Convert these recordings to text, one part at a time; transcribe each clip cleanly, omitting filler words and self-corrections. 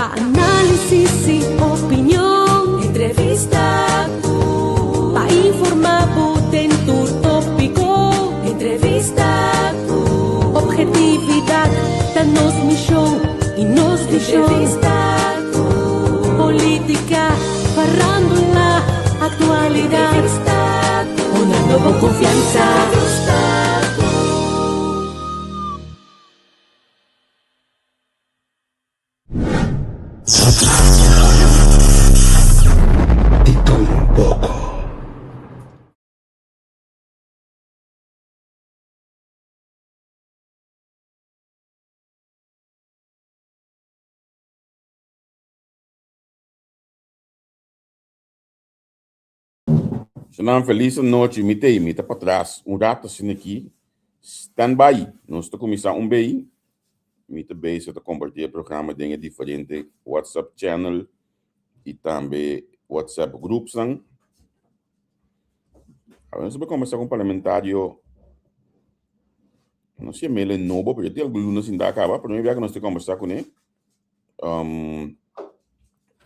Pa análisis i opinion. Entrevista ku. Pa informá bo den tur tópiko. Entrevista ku. Obhetividat ta nos mishon i nos vishon. Entrevista ku. Polítika, farándula, aktualidat. Entrevista ku. Honrando bo konfiansa. Entrevista ku. Di tur un poko. Shannan felis anochi, mi t'ei, mi ta patras un rato asina aki, stand by, nos ta kuminsá un bei, mi ta bezig ta kompartí e programa den e diferente WhatsApp channel i tambe WhatsApp groupsnan. Awe nos ta bai kombersá ku un parlamentario, no si e mele nobo, pero ya tin algun luna sinta kaba, promé bia ku nos ta kombersá kuné. Um,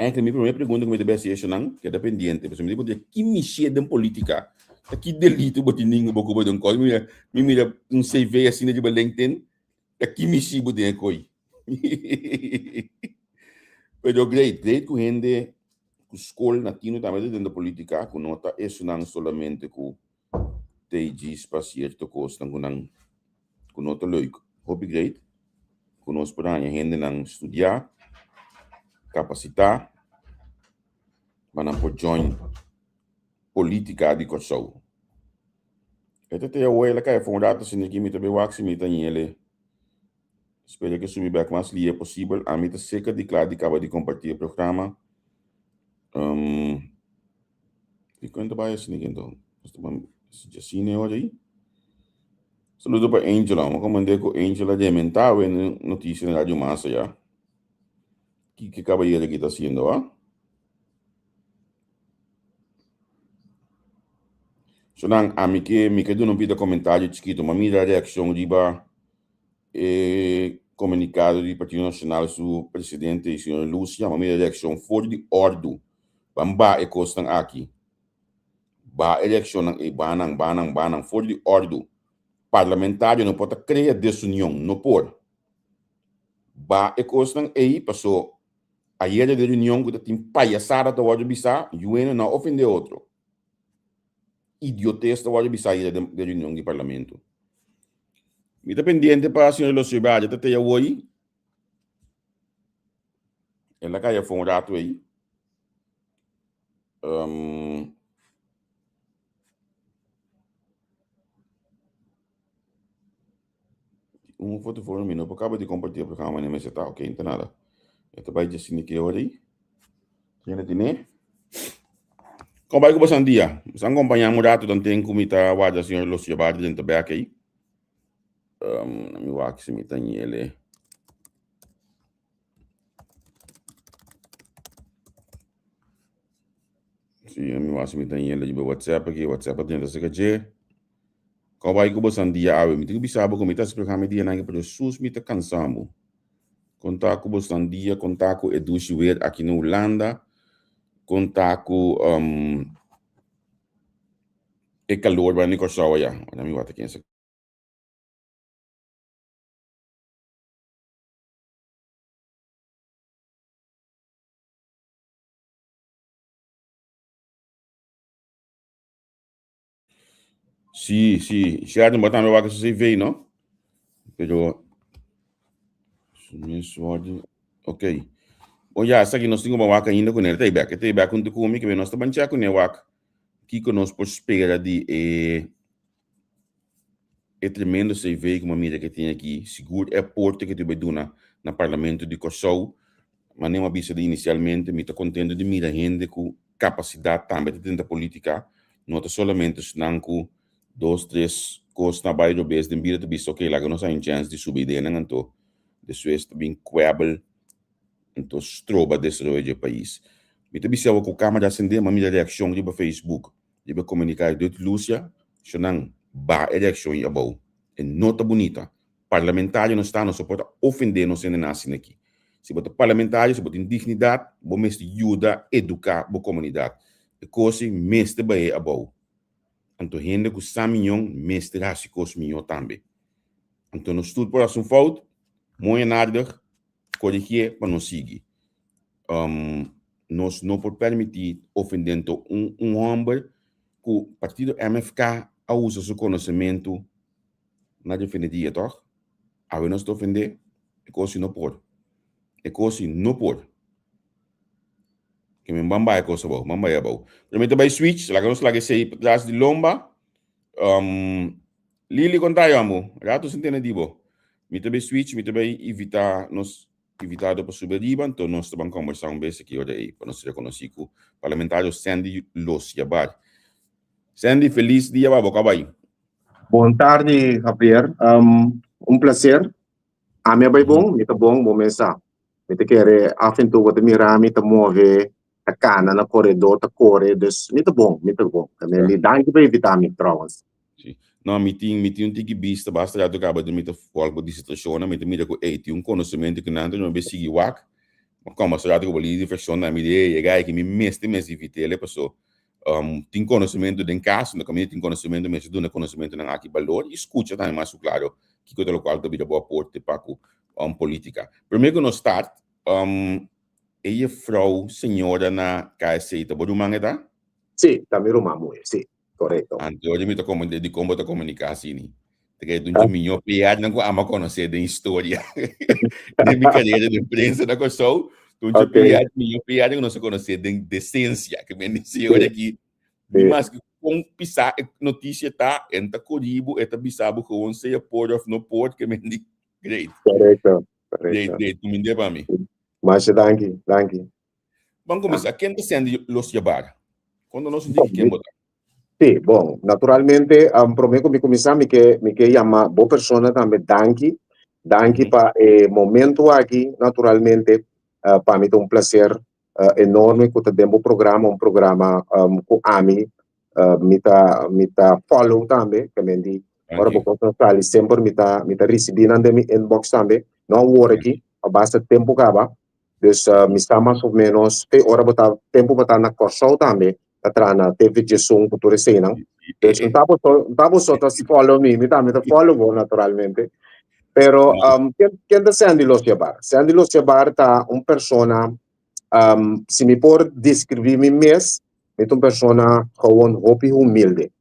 eigenlijk mi primer pregunta ku mi ta bai hasi eshonan keda pendiente, pasobra mi ta puntra ki mishé den politika? Ta ki delito bo tin ningu bo ku bo den kos? Mi mira, mi mira un CV asina riba LinkedIn, ta ki mishí bo tin e koi? Pero great, great ku hende ku skol na tino tambe ta den de politika, ku no ta eshonan solamente ku ta e djis pa sierto kosnan ku nan ku no ta leuk. Hopi great ku nos por haña hendenan studiá, kapasitá pa nan por join polítika di Kòrsou. E ta te awor el a kai afó un rato asina aki mi ta bai wak si mi ta ñele. Spera ke subi bèk mas lihe posibel. Ami ta seka di kla di kaba di kompartí e programa. Dikon ta bai asina aki anto? Nos ta ban asina e ora ei. Saludo pa Angela. Mi a komand'é ku Angela rementá awe na notisia na Radio Masa ya. Kiko e kabayero aki ta hasiendo a? So nan, ami ke mi ke duna un pita komentario chikito. Mi a mira reakshon riba e komunikado di Partido Nashonal su presidente, señor Lucia. Mi a mira reakshon for di òrdu. Ban baha e kosnan aki. Baha e reakshonnan ei, baha nan, baha nan, baha nan for di òrdu. Parlamentario no por ta krea desunion, no por. Baha e kosnan ei paso ayera den reunion ku ta tin payasada ta wòrdu bisá, yueno no a ofendé otro. Idiotes ta wòrdu bisá ayera den reunion di parlamento. Mi ta pendiente pa señor Losio Badia ta tei awoi. El a kai afó un ratu ei. Um, un foto for mi no por kaba di kompartí e programa manera mester ta. Oké, no ta nada. E ta bai dje ki ora ei. Kende tine? Kon bai ku boso dia? Boso a kompañá un ratu tanten ku mi ta warda señor Losio Bardi den tabèk ei. Um, mi wak si mi ta ñele. Si, mi wak si mi ta ñele riba WhatsApp aki. WhatsApp a tenta saka dje. Kon bai ku boso dia awe? Mi tin ku bisa bo ku mi ta splika mi dianan aki, pero sus mi ta kansa bo. Kon ta ku boso dia? Kon ta ku e dushi weer aki na Hulanda? Kon ta ku um, e kalor bai na Kòrsou aya? Ora mi wak ta kensa. Sí, sí. Sheldon, bo tambe wak su CV, no? Pero, su mes Ok. Bon, ya, esaki nos tin ku wak ainda kuné. E ta ei bèk. E ta ei bèk huntu ku mi, ke nos ta ban chèk kuné wak kiko nos por spera di e e tremendo CV ku mi a mira ke tin aki. Sigur e aporte ke ta bai duna na Parlamento di Kòrsou. Manera mi a bisa di inisialmente, mi ta kontento di mira hende ku kapasidat tambe ta drenta politika. No ta solamente esnan ku dos, tres kos na bai robes den bida ta bisa, ok, laga nos haña un chèns di subi ideanan anto Despues ta bin kuebel, anto stroba desaroyo di e pais. Mi ta bisa awo ku kamara sende, m'a mira reakshon riba Facebook, riba e komunikado di Dut Lucia, shonnan baha e reakshon ei abou. E no ta bunita. Parlamentario nos ta, nos no por ta ofende nos hendenan asina aki. Si bo ta parlamentario, si bo tin dignidat, bo mester yuda eduká bo komunidat. E kos ei mester bai abou. Anto hende ku sa miñon mester hasi kos miñó tambe. Anto nos tur por hasi un fout, mooi en aardig, korigié pa nos sigui. Nos no por permití ofendento un un hòmber ku partido MFK a usa su konosementu na defende dia, tòg? Awe nos ta ofendé, e kos si no por. E kos si no por. Ke men ban bai kos abou, ban bai abou. Pero mi ta bai switch, laga nos laga esei patras di lomba. Um, Lili, kon ta yambo? Rato sin tene di bo. Mi ta bai switch, mi ta bai invita nos invitado pa subi ariba, anto nos ta ban kombersá un bes aki ora ei, pa nos rekonosí ku parlamentario Sandy Losiabar. Sandy, felis dia pa bo, ka bai? Bon tardi, Javier. Um, un placer. Ami a bai bon, mi ta bon, bo mes sa. Mi ta kere af en toe bo ta mira mi ta move, ta kana na koredor, ta kore, dus mi ta bon, mi ta bon. Ja. Mi danki pa invita mi trouwens. Sí. No, mi tin, mi tin un tiki bista, basta rato kaba di mi ta volg bo disertashonnan, mi ta mira ku ey, tin un konosementu ku nan ta no be sigui wak. Ma kòm basta rato ku bo lei di frakshon mi di ey, e guy aki mi mester mester invit'el paso tin konosementu den kas, no kaminda tin konosementu mester duna konosementunan aki balor i skucha tambe mas ku klaro kiko ta lokual ta bira bo aporte pa ku politika. Prome ku nos start, e jefrou señora na KSC ta bo ruman e ta? Sí, ta mi ruman muhe, sí, korekto. Anto oye mi ta komprende dikon bo ta komuniká asini. Ta kere un dje miñó PR-nan ku amo a konosé den historia den mi karera den prensa na Kòrsou. Ta un dje PR, miñó PR-nan ku nos a konosé den desensia. Ke men di señor aki, di maske kon pisá e notisia ta, e no ta kori bo, e ta bisa bo gewoon sea por òf no por, ke men di great. Korekto, Great, korekto. great. Kumind'é pa mi. Masha danki, danki. Ban kuminsá. Ken ta Sandy Losjabar? Konta nos un tiki ken bo ta. Sí, bon, naturalmente, promé ku mi kuminsá mi ke mi ke yama bo persona tambe danki. Danki pa e momento aki, naturalmente, pa mi ta un plaser enorme ku ta den bo programa, un programa ku ami mi ta mi ta follow tambe, ke men di ora bo kos sali semper mi ta mi ta risibí nan den mi inbox tambe, no awor aki, pa basta tempu kaba. Dus mi sa mas of menos te ora bo ta tempu bo ta na Kòrsou tambe ta traha na TV Djesun ku tur eseinan. Dus no ta bo so, no ta bo so ta follow mi, mi tambe ta follow bo naturalmente. Pero um, ken, ken ta Sandy Losjabar? Sandy Losjabar ta un persona, um, si mi por describi mi mes, mi ta un persona gewoon hopi humilde.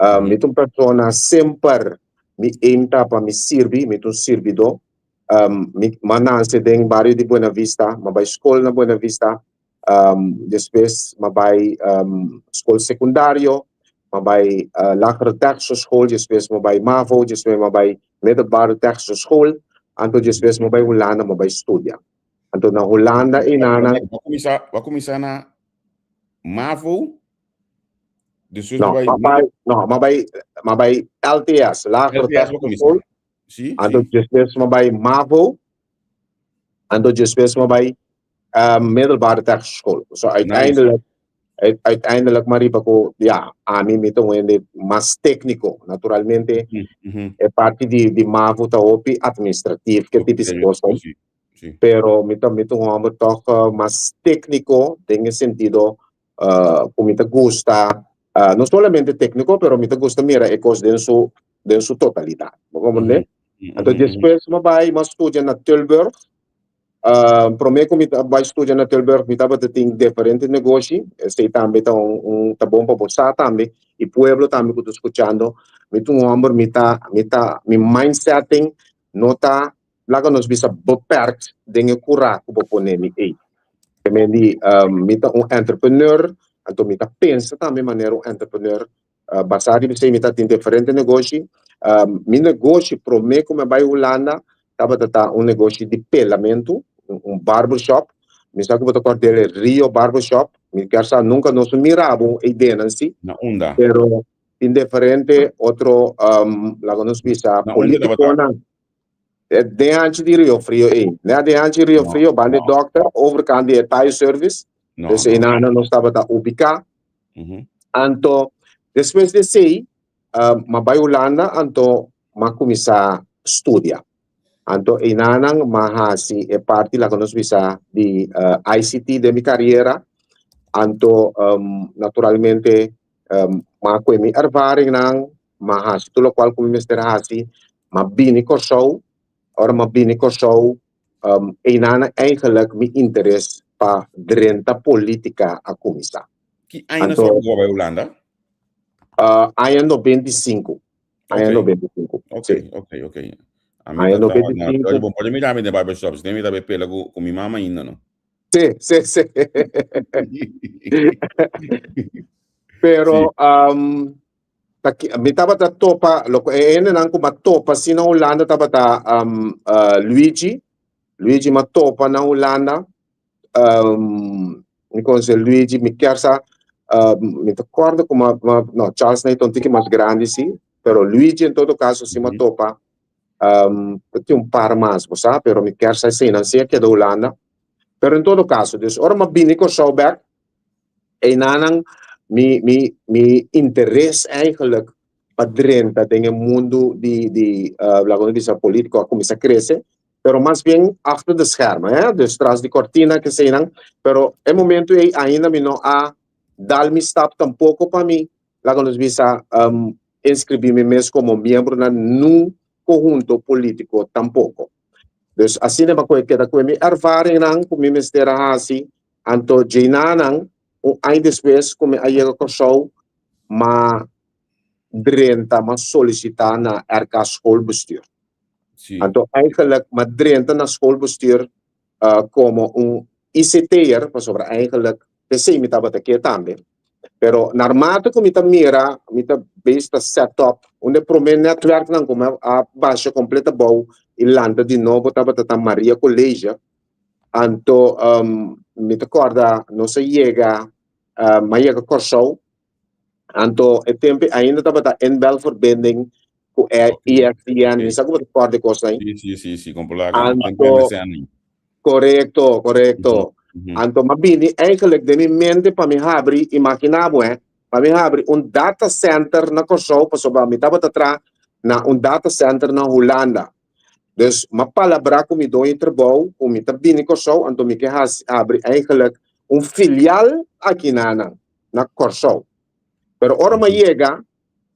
Um, mi ta un persona semper mi aim ta pa mi sirbi, mi ta un sirbidó. Um, mi m'a nase den bario di Buena Vista, m'a bai skol na Buena Vista, um, despues m'a bai um, skol sekundario, m'a bai uh, lagere technische school, despues m'a bai MAVO, despues m'a bai middelbare technische school, anto despues m'a bai Hulanda, m'a bai studia. Anto na Hulanda einanan... Bo a kuminsá, bo a kuminsá na MAVO? Despues No, bo bai... m'a bai, no, m'a bai, m'a bai LTS, lagere LTS bo technische kuminsá. school, Sí, Anto sí. despues m'a bai MAVO, anto despues m'a bai middelbare technische school. So uiteindelijk, uiteindelijk m'a riba ku, ya, ami mi ta un hende mas técnico. Naturalmente, e parti di, di MAVO ta hopi administratief, ke tipo di kosnan. Sí, sí. Pero mi ta, mi ta un hòmber tòg mas técnico den e sentido ku mi ta gusta, no solamente técnico, pero mi ta gusta mira e kos den su, den su totalidat. Bo comprende? Anto despues mi a bai, mi a studia na Tilburg. Promé ku mi ta bai studia na Tilburg, mi tabata tin diferente negoshi. Esei tambe ta un, un, ta bon pa bo sa tambe, i pueblo tambe ku ta skuchando. Mi ta un hòmber, mi ta, mi ta, mi mindsetting no ta laga nos bisa beperkt den e kurá ku bo pone mi ei. Te men di, mi ta un entrepreneur, anto mi ta pensa tambe manera un entrepreneur. Basá riba esei mi ta tin diferente negoshi. Mi negoshi promé ku mi a bai Hulanda tabata ta un negoshi di pelamentu, un barbershop. Mi sa ku bo ta kòrda el Rio Barbershop. Mi kier sa nunka nos no mira bo e ideanan si. Na unda? Pero tin diferente otro, laga nos bisa, Na unda tabata? politikonan. Den hanchi di Rio Frio ei. Net den hanchi di Rio No, Frio, banda e no. dokter, overkant di e Thai service. No, Dus no. einan nos tabata ubiká. Mhm. Anto, despues di esei, uh, m'a bai Hulanda, anto m'a kuminsá studia. Anto einanan m'a hasi e parti laga nos bisa di ICT den mi kariera. Anto naturalmente m'a koe mi ervaringnan, m'a hasi tur lokual ku mi mester hasi, m'a bini Kòrsou. Ora m'a bini Kòrsou einanan eigenlijk mi interes pa drenta politika a kuminsá. Ki aña nos a bai Hulanda? Aña 95. Aña 95. Ok, ok, ok. Aña 95. Bon, pode mirar mi den barbershop. Si mi tabe pela ku, ku mi mama ainda, no? Sí, sí, sí. Pero, sí. Um, mi tabata topa, lo e hendenan ku ma topa si na Hulanda tabata um, uh, Luigi. Luigi ma topa na Hulanda. Um, mi conoce Luigi, mi kier sa, um, mi ta acorda como, no, Charles Nate un tiki mas grande sí, pero Luigi en todo caso sí ma topa, um, tin un par mas, bo sa, pero mi kier sa si nan sí a keda Hulanda. Pero en todo caso, dus ora mi a bini Kòrsou bek, einanan mi, mi, mi interes eigenlijk pa drenta den e mundu di, di, uh, laga nos bisa politico a cuminsa crece, pero mas bien achter de schermen, hè? Dus tras di cortina keseinan, pero e momento ei ainda mi no a dal mi stap tampoco pa mi, laga nos bisa, um, inscribi mi mes como miembro na nun conhunto politico tampoco. Dus asina mi a koe keda koe mi ervaringnan ku mi mester a hasi, anto djeinanan un aña despues ku mi a yega Kòrsou, m'a drenta, m'a solisitá na RK Schoolbestuur. Anto eigenlijk m'a drenta na schoolbestuur komo un ICT'er, pasobra eigenlijk p'esei mi tabata ke tambe. Pero narmate ku mi ta mira, mi ta bes ta set up un di e promé nètwèrknan ku mi a basha kompleto abou i lanta di nobo tabata ta Maria College. Anto mi ta kòrda nos a yega, mi a yega Kòrsou, anto e tempu ainda tabata inbelverbinding ku e ISDN, mi sa ku bo ta kòrda e kosnan. Sí, sí, sí, sí, kon por laga. Anto, korekto, korekto. Anto mi a bini eigenlijk den mi mente pa mi habri, imagina bo hè, pa mi habri un data center na Kòrsou pasobra mi tabata traha na un data center na Hulanda. Dus mi a palabrá ku mi doño di trabou ku mi ta bini Kòrsou anto mi ke hasi habri eigenlijk un filial aki na nan, na Kòrsou. Pero ora mi a yega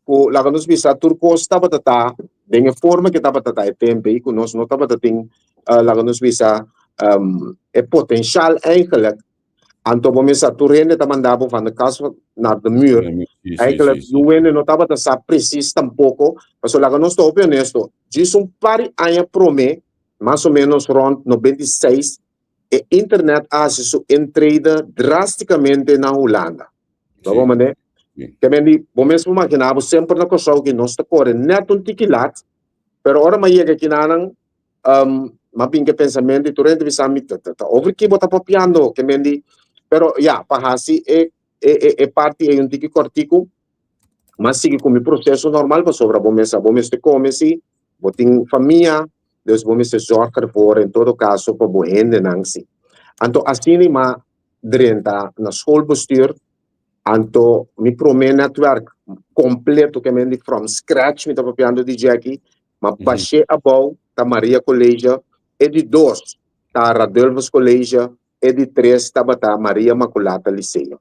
ku laga nos bisa tur kos tabata ta den e forma ke tabata ta e tempu ei ku nos no tabata tin laga nos bisa e potenshal eigenlijk anto bo mester sa tur hende ta manda bo van de kas naar de muur eigenlijk niun hende no tabata sa presis tampoko pasobra laga nos ta hopi honesto djis un par di aña prome mas o menos rond 96 e internet a hasi su entreda drasticamente na Hulanda. Lo bo mande? Ke men di, bo mes por magina bo semper na Kòrsou ki nos ta kore nèt un tiki lat, pero ora mi a yega kinanan, um, mi a bin ku e pensamentu i tur hende bisa mi, ta, ta over ki bo ta papiando? Ke men di, pero ya, pa hasi e, e, e, e parti ei un tiki kòrtiku, mi a sigui ku mi proseso normal pasobra bo mes sa bo mester kome si, bo tin famia, dus bo mester zorg ervoor en todo kaso pa bo hendenan si. Anto asina mi a drenta na schoolbestuur, anto mi prome netwerk completo ke men di from scratch mi ta papiando di djeki, ma bash'é abou ta Maria College, e di dos ta Radulphus College, e di tres tabata Maria Maculata Liceo.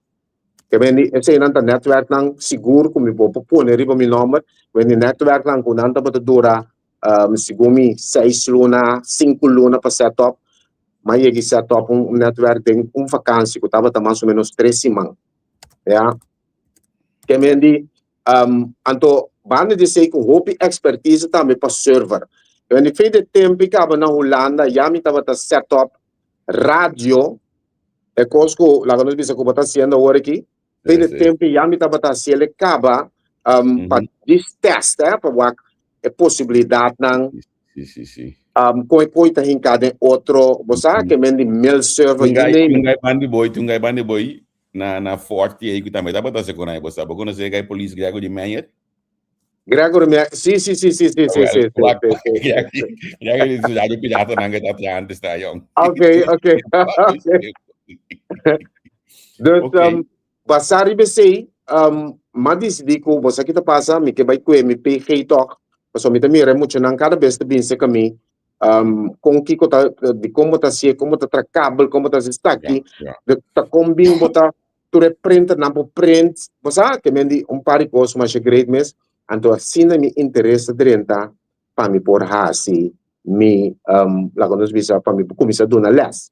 Ke men di eseinan ta netwerknan sigur ku mi bo por pone riba mi nomber, men di netwerknan ku nan tabata dura segun mi seis luna, sinku luna pa set up, m'a yega i set up un netwerk den un vakansi ku tabata mas o menos tres siman. Ya. Ke men di, anto banda di esei ku hopi ekspertise tambe pa server. Ke men di fe di tempu i kaba na Hulanda ya mi tabata set up radio, e kos ku laga nos bisa ku bo ta hasiendo awor aki, Fe di tempu ya mi tabata hasiel e kaba um, pa dis test, eh, pa wak e posibilidatnan. Sí, sí, sí. Um, kon e koi ta hinká den otro, bo sa ke men di mail server, you name it. Tungai bandi boy, tungai bandi boy na na Forti ei ku tambe tabata hasi kon ai, bo sa, bo konosé e gai polis Gregory Meyer? Gregory Meyer, sí, sí, sí, sí, sí, sí, sí, sí, sí. Gregory su radio pirata nan ke ta traha antes ta yong. Ok, ok. Dus, um, basá riba esei, um, m'a disidí ku bo sa ki ta pasa, mi ke bai kue mi PG tòg, pasobra mi ta mira e muchanan kada bes ta bin serka mi, Kon kiko ta, di kon bo ta hasié, kon bo ta traha kabel, kon bo ta hasi esaki, ta kon bin bo ta tur e printernan por print, bo sa, ke men di un par di kos masha great mes, anto asina mi interes ta drenta pa mi por hasi mi, laga nos bisa, pa mi por kuminsá duna lès.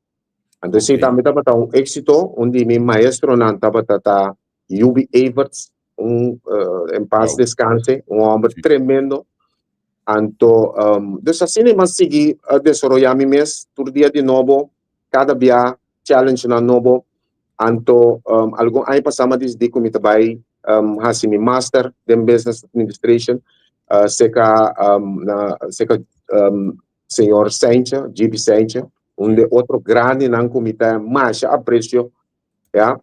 Anto esei tambe tabata un éksito, un di mi maestronan tabata ta Yubi Everts, un en paz descanse, un homber tremendo. Anto, dus asina mi a sigui desaroyá mi mes tur dia di nobo, kada bia challengenan nobo. Anto, algun aña pasá mi a disidí ku mi ta bai hasi mi master den Business Administration serka na serka señor Seintje, GB Seintje, un di e otro grandinan ku mi ta masha apresio, ya.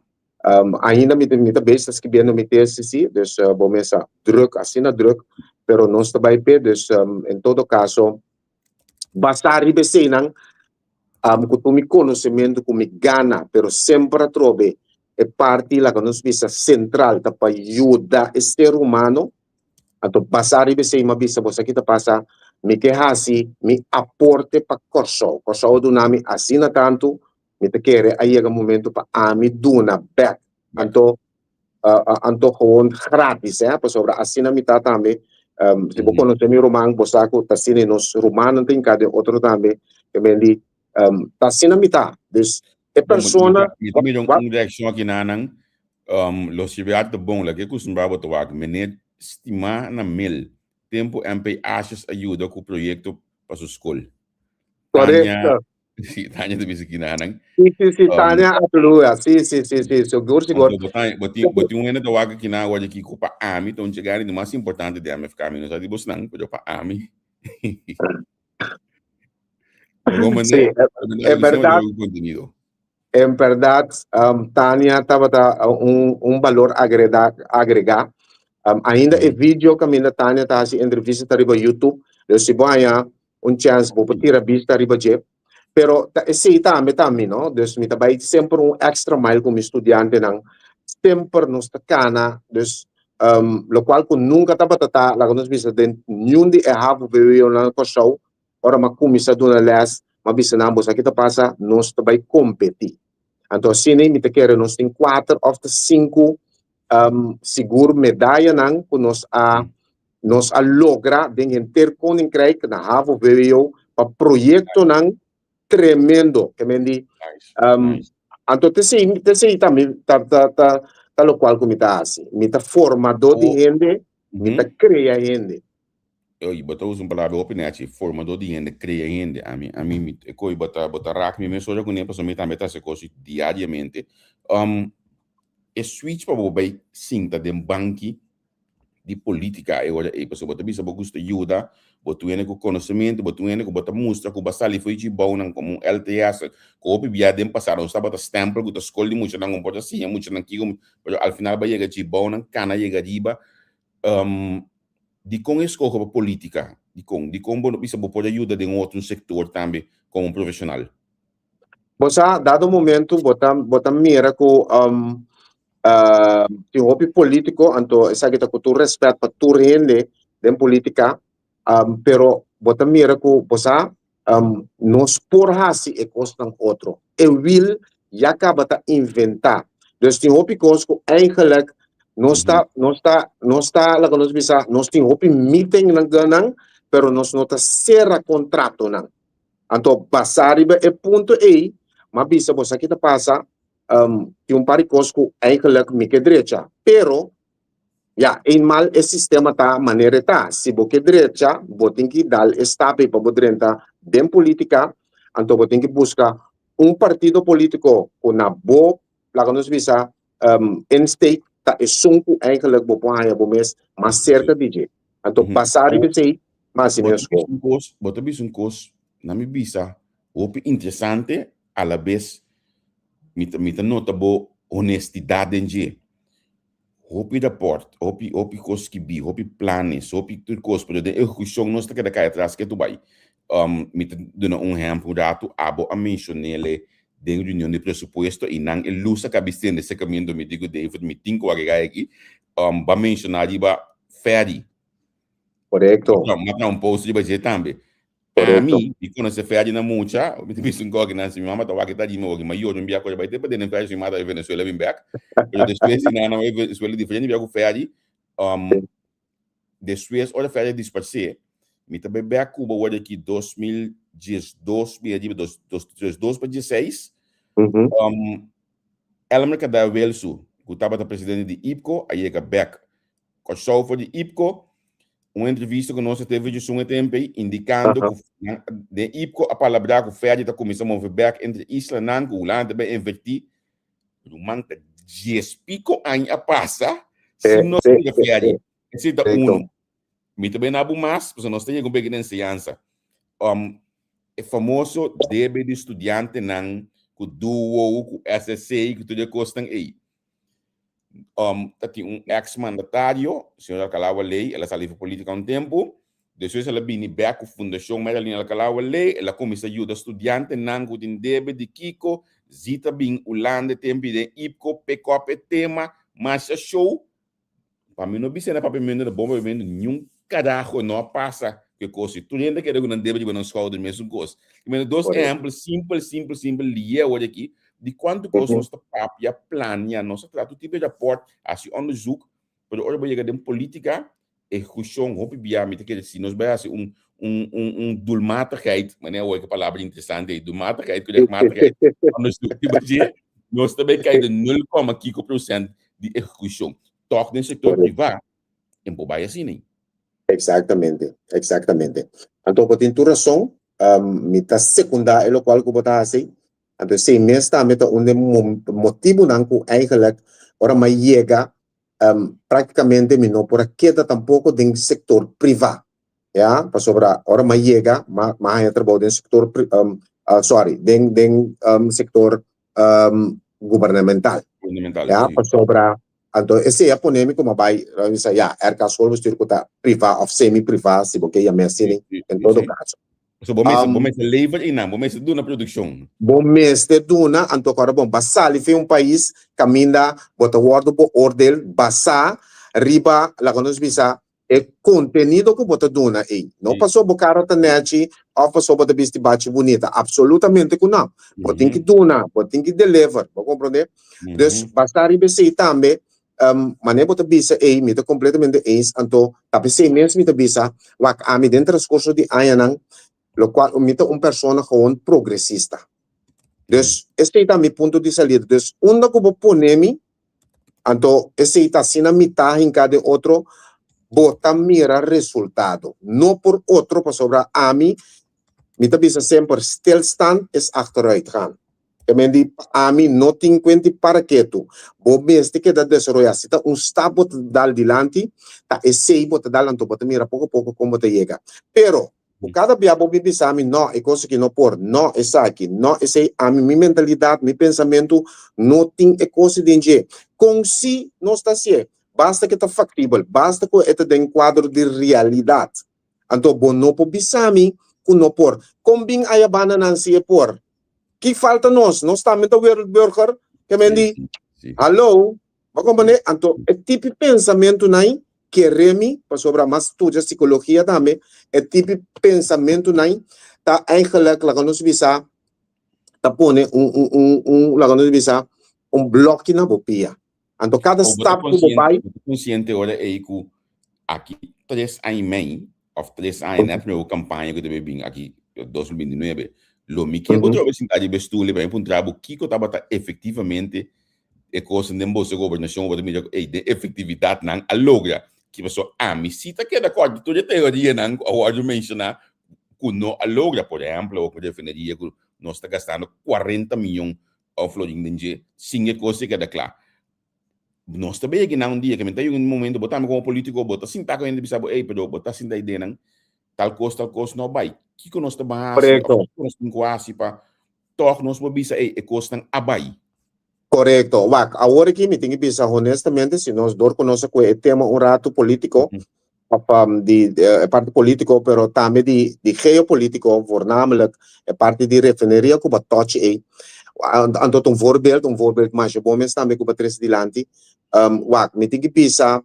Ainda mi mi ta bezig ta skibiendo mi tesis si, dus bo mes sa druk, asina druk, pero nos ta bai p'e, dus en todo kaso basá riba eseinan ku tur mi konosementu ku mi gana, pero semper atrobe e parti laga nos bisa sentral ta pa yuda e ser humano, anto basá riba esei mi a bisa bo sa ki ta pasa, mi ke hasi mi aporte pa Kòrsou, Kòrsou a duna mi asina tantu Mi ta kere a yega momento pa ami duna bek. Anto, anto gewoon gratis, eh, pasobra asina mi ta tambe. Si bo konosé mi ruman, bo sa ku ta asina i nos rumannan ta hinká den otro tambe. Ke men di, ta asina mi ta. Dus, e persona. Mi ta mira un reakshon aki na nan. Lo sirbia ta bon, lake kustumbrá bo ta wak. Meneer stimá na mel. Tempu MP Asjes a yuda ku proyekto pa su skol. Korekto. Sí, Tania ta bisa kinanan. Sí, sí, sí, Tania Apelua. Sí, sí, sí, sí, sigur, sigur. Bo ta, bo tin, bo tin un hende ta wak kina awor aki ku pa ami ta un chegari di mas importante di MFK. Mi no sa di bosnan, pero pa ami. Sí, e berdad. En berdad, Tania tabata un, un balor agreda, agrega. Ainda e video kaminda Tania ta hasi entrevista ta riba YouTube. Dus si bo haña un chance bo por tira bista riba dje. Pero ta esei tambe ta mi, no? Dus mi ta bai semper un extra mile ku mi studiantenan. Semper nos ta kana, dus lokual ku nunka tabata ta, laga nos bisa den niun di e havo-vwonan na Kòrsou, ora mi a kuminsá duna lès, mi a bisa nan, bo sa ki ta pasa? Nos ta bai kompetí. Anto asina mi ta kere nos tin kuater òf ta sinku sigur medayanan ku nos a nos a logra den henter Koninkrijk na havo vwo pa proyektonan tremendo. Ke men di, anto te sei te sei ta mi ta ta ta ta lokual ku mi ta hasi. Mi ta formadó di hende, mi ta krea hende. Oye, bo ta usa un palabra hopi nechi, formadó di hende, krea hende. Ami, ami, mi, e koe bo ta, bo ta rak mi mesora kuné, pasobra mi tambe ta hasi kos diariamente. E switch pa bo bai sinta den banki di politica e ora ei, pasobra bo ta bisa bo gusta yuda, bo tin hende ku konosementu, bo tin hende ku bo ta mustra ku bo a sali for di bounan komo un LTS, ku hopi bia den pasado nos tabata stempel ku ta skol di muchanan, ku por ta siña muchanan kiko, pero al final bo a yega dje bounan, kana yega riba. Dikon e skohe pa politica? Dikon? Dikon bo no bisa bo por a yuda den otro sektor tambe komo un profeshonal? Bo sa, dado momento bo ta bo ta mira ku tin hopi politico, anto esaki ta ku tur respet pa tur hende den politica, pero bo ta mira ku bo sa nos por hasi e kosnan otro. E wiel ya kaba ta inventá. Dus tin hopi kos ku eigenlijk nos ta nos ta nos ta laga nos bisa nos tin hopi meetingnan nan pero nos no ta sera kontratonan. Anto basá riba e punto ei m'a bisa bo sa ki ta pasa tin un par di kos ku eigenlijk mi ke drecha pero ya eenmaal e sistema ta manera e ta si bo ke drecha bo tin ki dal e stap ei pa bo drenta den politica anto bo tin ki buska un partido politico ku na bo laga nos bisa insteek ta esun ku eigenlijk bo por haña bo mes mas serka di dje anto basá riba esei mas Bo ta bisa un kos bo ta bisa un kos na mi bisa hopi interesante alabes mi ta mi ta nota bo honestidad den dje. Hopi raport, hopi hopi kos skibí, hopi planes, hopi tur kos, pero den ehekushon nos ta keda kai atras ketu bai. Mi ta duna un ehèmpel un ratu, abo a menshon'ele den reunion di presupuesto i nan e lus a kabi sende serka mi enton mi di ku David mi tin ku agregá aki, bo a menshoná riba ferry. Korekto. Mi a traha un post riba dje tambe. Ami, mi konosé Ferdi na mucha, mi ta bisa un kòki nan si mi mama ta wak e ta di mi oki, ma yo un bia kore bai te paden den Ferdi, si mi mama ta bai Venezuela bin bèk. Pero despues di nan a bai Venezuela diferente bia ku Ferdi, despues ora Ferdi a disparsé, mi ta bai bèk Cuba wòrdu aki 2012, mi a di 2002 pa 16, Elmer Kadai Welsu, ku tabata presidente di IPKO, a yega bèk Kòrsou for di IPKO. Un entrevista ku nos a teve djusun e tempu ei, indikando ku nan den IPKO a palabrá ku Ferdi ta kuminsá move bèk entre islanan ku Hulanda ta bai invertí. Ruman ta dies piko aña a pasa sin nos mira Ferdi. Esei ta unu. Mi ta bai na bo mas, pasobra nos ta yega un beke den enseñansa. E famoso debe di studiantenan ku duo, ku SSC, ku tur e kosnan ei. Ta tin un ex mandatario, señor Alcalá Waley, el a sali for politica un tempu, despues el a bini bek ku Fundashon Marilyn Alcalá Waley, el a kuminsá yuda studiantenan ku tin debe di kiko, Zita bin Hulanda e tempu ei den IPKO, pick up e tema, masha show. Pa mi no bisa na papiamentu na bon papiamentu niun karaho no a pasa ku e kos. Tur hende a keda ku nan debe riba nan skouder mesun kos. I mira dos ehèmpel simpel simpel simpel lié awor aki di kuantu kos nos ta papia, plania, nos a traha tur tipo di rapòrt, hasi onderzoek, pero ora bo yega den politika ehekushon hopi bia mi ta kere si nos bai hasi un un un un doelmatigheid, manera awor ke palabra interesante ei, doelmatigheid ku rechtmatigheid, onderzoek riba dje, nos ta bai kai den nul koma kiko prosènt di ehekushon. Tòg den sektor privá e por bai asina. Eksaktamente, eksaktamente. Anto bo tin tur rason, mi ta sekundá e lokual ku bo ta hasi. Anto esei mes tambe ta un di e motibunan ku eigenlik ora mi a yega práktikamente mi no por a keda tampoko den sektor privá. Ya, pasobra ora mi a yega mi a haña trabou den sektor sorry, den den sektor gubernamental. Gubernamental, Ya, sí. pasobra anto esei a pone mi como bai bisa ya, RK Schoolbestuur ku ta privá òf semi privá si bo ke yam'é asina Sí, sí, en sí, todo sí. kaso. So bo mester, bo mester lever einan, bo mester duna produkshon. Bo mester duna, anto ku ora bon ba sali fin un pais kaminda bo ta wòrdu beoordeel basá riba laga nos bisa e kontenido ku bo ta duna ei. No pasobra bo kara ta nèchi òf pasobra bo ta bisti bachi bunita. Apsolutamente ku no. Bo tin ki duna, bo tin ki deliver. Bo komprondé? Dus basá riba esei tambe, manera bo ta bisa ei, mi ta kompletamente eens. Anto ta p'esei mes mi ta bisa, wak ami den transkurso di añanan, lokual mi ta un persona gewoon progresista. Dus esei ta mi punto di salida. Dus unda ku bo pone mi, Anto esei ta asina mitá hinká den otro, bo ta mira resultado. No por otro pasobra ami, mi ta bisa semper stilstand is achteruitgaan. Te men di pa ami no tin kuenti para ketu. Bo mester keda desaroyá. Si ta un stap bo ta dal dilanti, ta esei bo ta dal anto bo ta mira poko poko kon bo ta yega. Pero Ku kada bia bo bin bisa mi, no, e kos aki no por, no, esaki, no, esei, ami, mi mentalidat, mi pensamentu no tin e kos den dje. Kon si nos ta hasié? Basta ku e ta faktibel, basta ku e ta den kuadro di realidat. Anto bo no por bisa mi ku no por. Kon bin aya banda nan si e por? Ki falta nos? Nos tambe ta wereldburger? Ke men di, hallo, bo komprendé? Anto e tipi pensamentunan Kere mi, pasobra m'a studia psicologia tambe, e tipi pensamentunan ta eigenlijk, laga nos bisa, ta pone un, un, un, un, laga nos bisa, un blokki na bo pia. Anto kada O bo ta stap ku bo konsiente, bai. bo ta konsiente ora ei ku aki 3 aña i mei òf 3 aña nèt mi kampaña ku ta bai bin aki 2029, lo mi ke bo trobe sinta riba e stoel pa mi puntra bo kiko tabata efektivamente e kosnan den boso gobernashon bo ta mira ku ey den efektividat nan a logra. Ki pasobra ami si ta keda kòrda tur e teorianan ku a wòrdu menshoná ku no a logra. Por ehèmpel awor ku refineria ku nos ta gastando 40 miyon florin den dje sin e kos ei keda kla. Nos ta bay akinan un dia ke mi ta yega un momento bo tambe komo politiko bo ta sinta ku hende bisa bo ey pero bo ta sinta ideanan tal kos tal kos no bay. Kiko nos ta ban hasi òf kiko nos tin ku hasi pa tòg nos por bisa ey e kosnan a bay? Korekto. Wak, awor aki mi tin ki bisa honestamente si nos dor ku nos a kue e tema un ratu politiko, of di e parti politiko pero tambe di di geopolitiko, voornamelijk e parti di refineria ku bo a touch ei. Anto ta un voorbeeld, un voorbeeld masha bon mes tambe ku bo a trese dilanti. Wak, mi tin ki bisa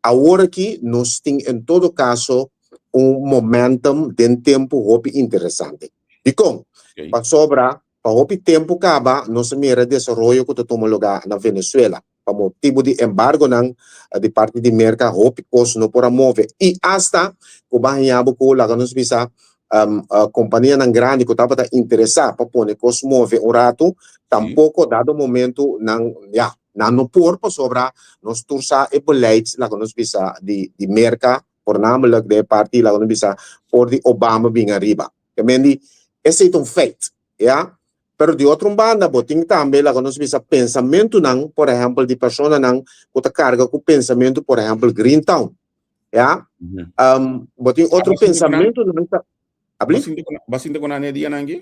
awor aki nos tin en todo kaso. un momentum den tempu hopi interesante. Dikon? Pasobra pa hopi tempu kaba nos a mira desaroyo ku ta tuma lugá na Venezuela. Pa motibu di embargonan di parti di Merka hopi kos no por a move i asta ku bo a haña bo ku laga nos bisa kompanianan grandi ku tabata interesá pa pone kos move un ratu tampoko dado momentu nan ya nan no por pasobra nos tur sa e beleid laga nos bisa di Merka voornamelijk den e parti laga nos bisa for di Obama bin ariba. Ke men di esei ta un feit ya. Pero di otro un banda bo tin tambe laga nos bisa pensamentunan por ehempel di personanan ku ta karga ku pensamentu por ehempel Green Town ya. Bo tin otro pensamentunan ta Abli? Bo a sinta ku nan e dianan aki?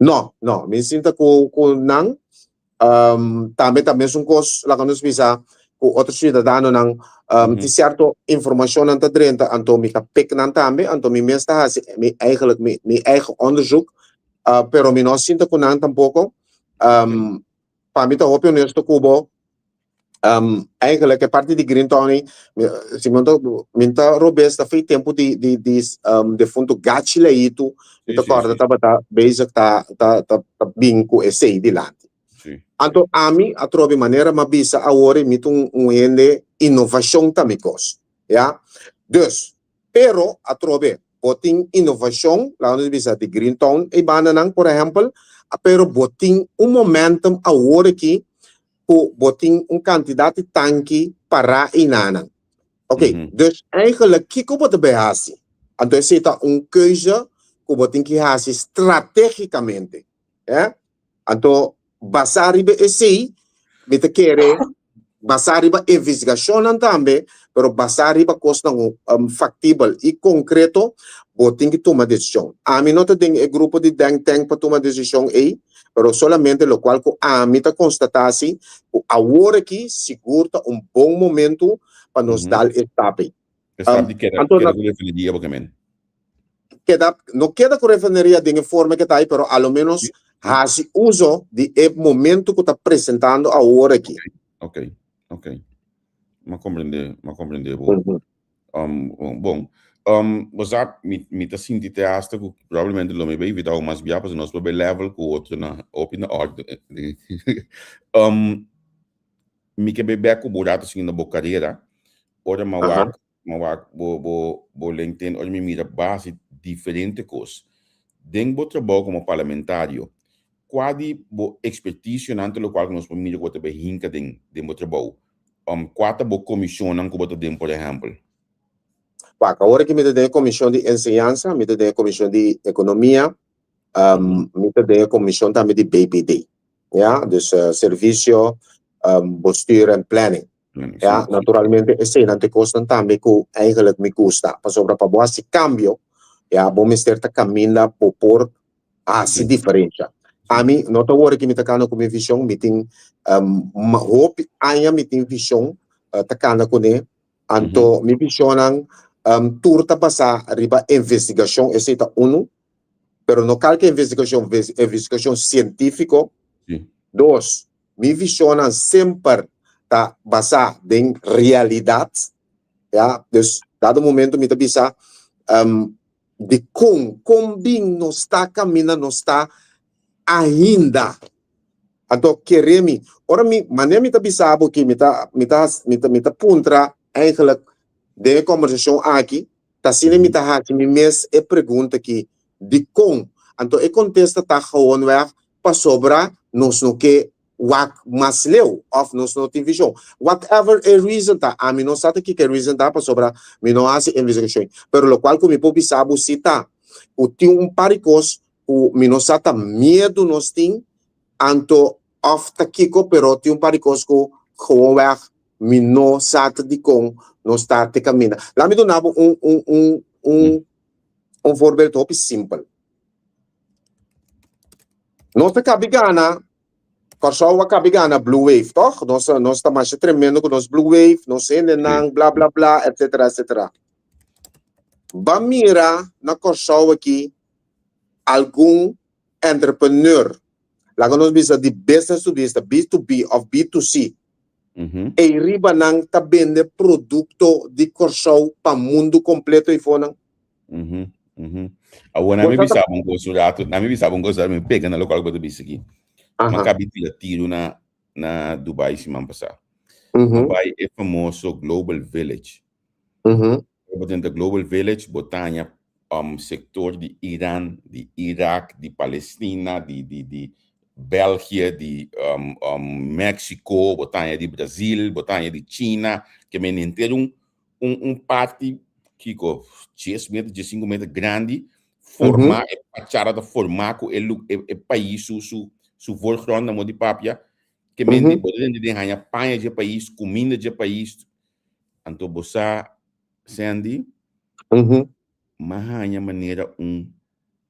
No, no, mi sinta ku ku nan. Tambe ta mesun kos laga nos bisa ku otro siudadanonan tin sierto informashonnan ta drenta anto mi ta pik nan tambe anto mi mes ta hasi mi eigenlijk mi mi eigen onderzoek pero mi no sinta ku nan tampoko. Pa mi ta hopi honesto ku bo Eigenlijk e parti di Green Tony, si mi ta, mi ta robes ta fei tempu di di di defunto Gachi Leitu, mi ta kòrda tabata bezig ta ta ta ta bin ku esei dilanti. Anto ami atrobe manera mi a bisa awor mi ta un un hende inovashon ta mi kos, ya. Dus, pero atrobe bo tin inovashon, laga nos bisa di Green Town ei bandanan por ehèmpel, pero bo tin un momentum awor aki ku bo tin un kantidat di tanki pará einanan. Oké, mm -hmm. Dus eigenlijk kiko bo ta bai hasi? Anto esei ta un keuze ku bo tin ki hasi stratégikamente. Eh? Anto basá riba esei, mi ta kere basá riba investigashonnan tambe, pero basá riba kosnan um, faktibel i konkreto, bo tin ki tuma desishon. Ami no ta den e grupo di denk tank pa tuma desishon ei, pero solamente locual cu ami ta constata si cu awor aki sigur ta un bon momento pa nos dal e stap ei. E stap di keda keda cu refineria bo ke men? Keda, no keda cu refineria den e forma ke ta ei, pero a lo menos haci uso di e momento cu ta presentando awor aki. Ok, ok. M'a comprende, m'a comprende bo. Bon, bo sa, mi, mi ta sinti te hasta ku probablemente lo mi bai invitá bo mas bia pasobra nos por bai level ku otro na hopi na orde. Mi ke bai bek ku bo rato siguiendo bo karera. Ora mi a wak, mi a wak bo, bo, bo LinkedIn, ora mi mira bo a hasi diferente kos. Den bo trabou komo parlamentario, kua di bo ekspertisionan ta lokual ku nos por mira ku bo ta bai hinka den, den bo trabou? Kua ta bo komishonnan ku bo ta den por ehèmpel? Wak, awor aki mi ta den e komishon di enseñansa, mi ta den e komishon di ekonomia, mi ta den e komishon tambe di BPD, ya, dus servisio, bestuur en planning. Ya, naturalmente eseinan ta e kosnan tambe ku eigenlijk mi gusta, pasobra pa bo hasi kambio, ya, bo mester ta kaminda bo por hasi diferensha. Ami no ta worde ki mi ta kanda ku mi vishon, mi tin hopi aña mi tin vishon ta kanda kuné, anto mi vishonnan tur ta basá riba investigashon, esei ta unu, pero no kalke investigashon, investigashon sientífiko. Dos, mi vishonnan semper ta basá den realidat, ya, dus dado momento mi ta bisa Dikon? Kon bin nos ta kaminda nos ta ainda? Anto kere mi, ora mi, manera mi ta bisa bo aki, mi ta, mi ta, mi ta, mi ta puntra eigenlijk den e kombersashon aki, ta asina mi ta hasi mi mes e pregunta aki, dikon? Anto e kontesta ta gewoonweg pasobra nos no ke wak mas leu of nos no tin vision. Whatever e reason ta, ami no sa ta kiko e reason ta pasobra mi no hasi investigashon. Pero lokual ku mi por bisa bo si ta ku tin un par di kos ku mi no sa ta miedu nos tin anto of ta kiko pero tin un par di kos ku gewoonweg mi no sa ta dikon nos ta te kaminda. Laat mi duna bo un un un un un voorbeeld hopi simpel. Nos ta kabi gana Kòrsou a kabi gana Blue Wave, tòg? Nos nos ta masha tremendo ku nos Blue Wave, nos hendenan, bla bla bla, etcetera etcetera. Ba mira na Kòrsou aki algun entrepreneur, laga nos bisa di business to business, B to B òf B to C, ei riba nan ta bende produkto di Kòrsou pa mundu kompleto eifonan. Mhm, mhm. Awor na mi bisa un kos un rato, na mi bisa un kos, mi pega na lokual ku bo ta bisa aki. Mi kabi tira tiru na na Dubai siman pasá. Mi bai e famoso Global Village. Ora bo drenta Global Village, bo ta haña sektor di Iran, di Irak, di Palestina, di di di België, di Mexico, bo ta haña di Brazil, bo ta haña di China, ke men henter un un un parti kiko dies meter, diesinku meter grandi formá, e fachada ta formá ku e e pais su su su voorgrond na modo di papia, ke men di bo ta drenta den haña paña dje pais, kuminda dje pais, Anto bo sa, Sandy, m'a haña manera un